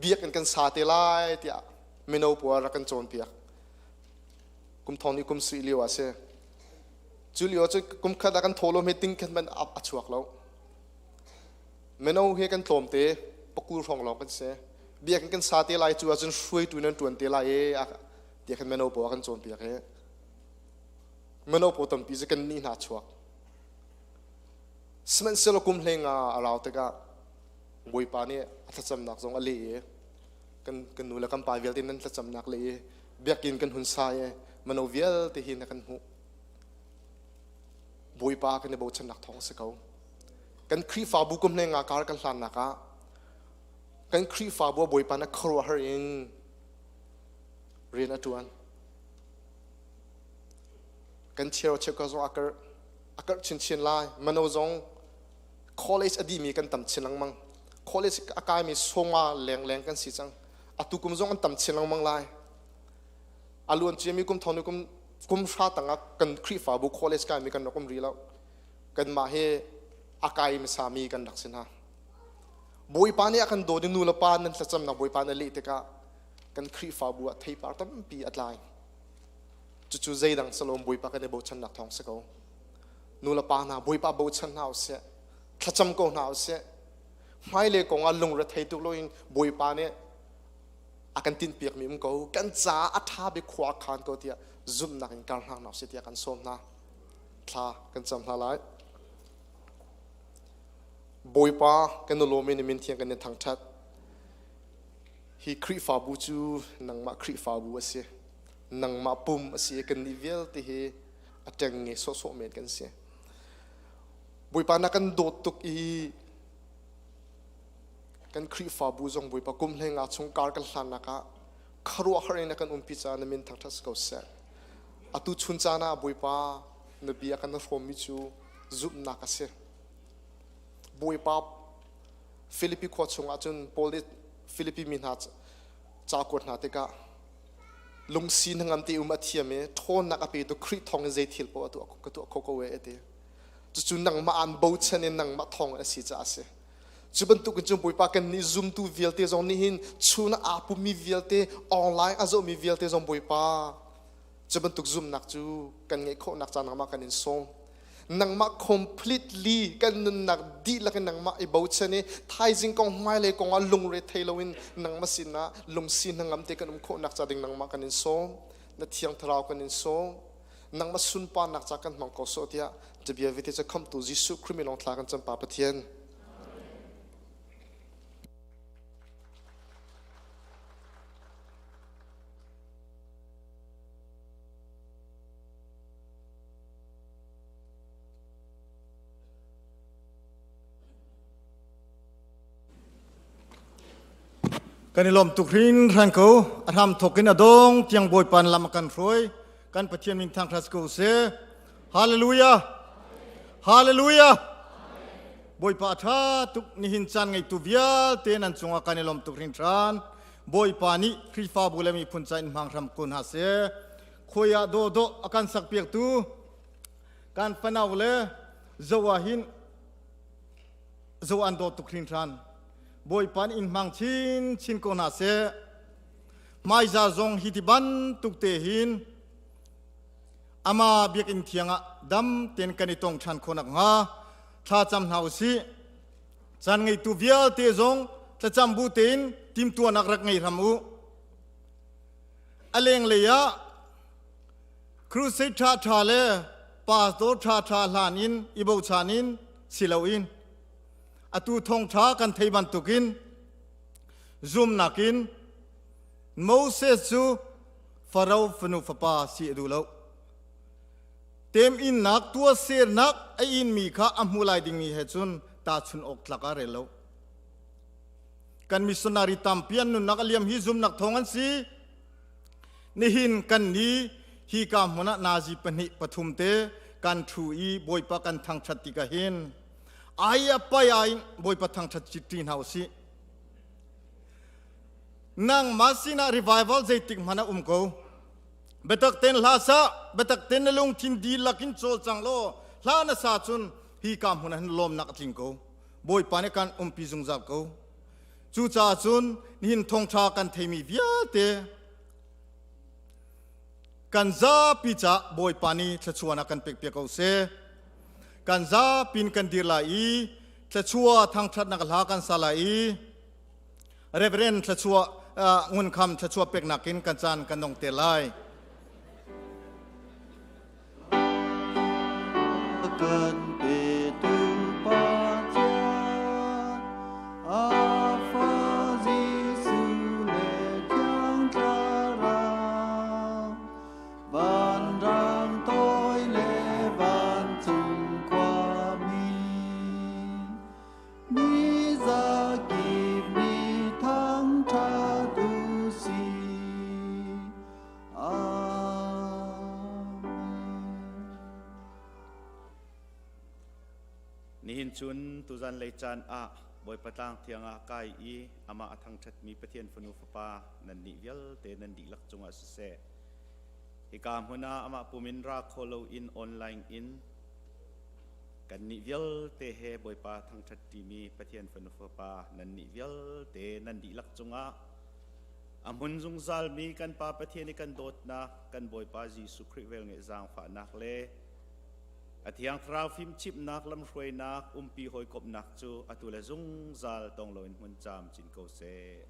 biakinn kan sa te lai tiah mino pawl rak kan cawnpiak. Kum thong nih kum sui lio ah si. Cu lio cu kum khat ah kan thawlawm hi ting khat man a chuak lo. Mino hi kan tlawm te, pakul hrawng lawng kan si. Biakinn kan sa te lai cu ahcun hruaitu nan ṭuan te lai e tiah khan mino pawl a kan cawnpiak hi. Mino pawl tampi cu kan nih hna chuak. Sihmanhsehlaw kum hleinga a rau tikah Bawipa nih a thlacamnak zong a leh i kan kan nu le kan pa vialte nan thlacamnak leh i biakinn kan hun sa i mino vialte hi na kan hmuh. Bawipa kan i bochannak thawng a si ko. Kan Khrihfabu kum hlei nga kar kan hlannak ah kan Khrihfabu ah Bawipa na khuaruahhar in rian a ṭuan. Kan cheu cheu zong a karh a karh chinchin lai. Mano zong college a dihmi kan tam chin lengmang. College a kaimi sawma lengleng kan si cang. Atu kum zong an tam chin lengmang lai. A luan ciami kum thong kum. Kum hra tangah kan Khrihfabu college kaimi kan rak um rih lo. Kanmah hi a kai hmasami kan rak si hna. Bawipa nih a kan dawt i nu le pa nan thlacamnak Bawipa na leh tikah kan Khrihfabu ah theipar tampi a tlai. Cucu zeidang salom Bawipa kan i bochannak thawng si ko. Nu le pa hna Bawipa bochan hna usih. Thlacam ko hna usih. Hmailei kong ah lungrethei tuk loin Bawipa nih a kan tinhpiakmi um ko. Kan caah a ṭha bik khua a khan ko tiah zumhnak in kar hna usih tiah kan sawm hna. Thla kan cam hna lai. Bawipa kan i lawm i na min thiang kan in thangṭhat. Hi Khrihfabu cu nangmah Khrihfabu a si. Nangmah pum a si i kannih vialte hi a ṭengnge sawhsawh men kan si. Bawipa na kan dawt tuk i kan Khrihfabu zong Bawipa kum hlei nga chung kar kan hlannak ah khuaruahhar in na kan umpi caah na min thangṭhat si ko seh. Atu chun caan ah Bawipa na bia kan hrawmmi cu zumhnak a si. Bawipa Filipi khua chungah cun Paul nih Filipi mi hna ca kuat hna tikah lungsi hnangam te um a thiam i ṭhawnnak a petu Khrih thawng in zei thil paoh a tuah ka tuah kho ko e a ti. Cucu nangmah aan bochan in nangmah thawng in a si caah a si. Cu bantuk in cun Bawipa kan nih zumtu vialte zong nih hin chun ah aa pummi vialte online a zohmi vialte zong Bawipa cu bantuk zumnak cu kan ngeih khawhnak ca nangmah kan in sawm. Nangmah completely kan nunnak dihlak in nangmah i bochan i thaizing kong hmailei kong ah lungre thei loin nangmah sinah lungsi hnangam te kan um khawhnak ca ding nangmah kan in sawm. Na thiang thlarau kan in sawm. Nangmah sunparnak ca kan hmang ko sawh tiah tabia vite cu khamtu Jesuh Khrih min lawng thla kan cam pa Pathian. Kan i lawm tuk hringhran ko. A hram thawk in a dong tiang Bawipa in lam a kan hruai. Kan Pathian min thangṭhat ko seh. Hallelujah. Hallelujah. Bawipa a ṭha tuk nihin caan ngeitu vialte nan cungah kan i lawm tuk hringhran. Bawipa nih Khrihfabu le miphun ca in hmang hram ko hna seh. Khuai ah dawhdawh a kan sakpiaktu kan fanau le zo ah hin zo an dawt tuk hringhran. Bawipa nih in hmang chinchin ko hna seh. Hmaiza zong hi ti bantuk te hin ama biakinn thiang ah dam tein kan i tong ṭhan khawh nakhnga thla cam hna u sih. Caan ngeitu vialte zong thlacam bu tein timtuahnak rak ngei hram u. A lenglei ah crusade ṭhaṭha le pastor ṭhaṭha hlan in i bochan in si loin atu thawngṭha kan thei bantukin zumnak in Moses cu Faro fanu fapa si a duh lo. Teminnak tuahsernak a inmi kha a hmu lai dingmi he cun tahchun awk tlak ah rel lo. Kan missionary tampi an nunnak a liam hi zumnak thawng an si. Nihin kan ni hi ka hmun ah nazi pahnih pathum te kan thu i Bawipa kan thangṭhat tikah hin ai a pai ai Bawipa thangṭhat ṭi hna usih. Nangmah sinah revival zeitik hmanh a um ko. Biatak ten hla sa, biatak ten na lungthin dihlak in cawlcang law hla na sa cun hi ka hmun ah hin lawmnak a tling ko. Bawipa nih kan umpi zungzal ko. Cucaah cun nihin thawngṭha kan theimi vialte kan zapi caah Bawipa nih thluachuahnak kan pekpiak ko seh. Kan zapi in kan dir lai i thluachuah thangṭhatnak hla kan sa lai i Reverend thluachuah ngunkham thluachuah peknak in kan caan kan dong te lai. Kan petu Pathian, a fa Jesuh le Thiang Thlarau, vanrang toi le vancung khuami, mi zakip nih thangṭhat u sih. Nihin chun tuzan lei caan ah Bawipa tlang thiang ah kai i amah a thangṭhatmi Pathian fanu fapa nan nih vialte nan dihlak cungah siseh. Hika hmun ah amah pum in ra kho loin online in kannih vialte he Bawipa thangṭhat ṭimi Pathian fanu fapa nannih vialte nan dihlak cungah a hmun zungzalmi kan Pa Pathian i kan dawtnak, kan Bawipa Jesuh Khrih velngeih zaangfahnak le a Thiang Thlarau fimchimhnak lamhruainak umpi hawikomhnak cu atu le zungzal tong loin hmun camcin ko seh.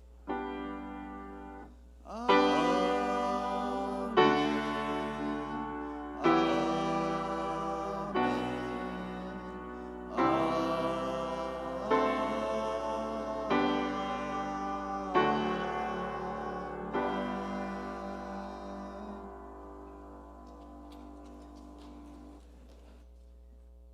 Amen.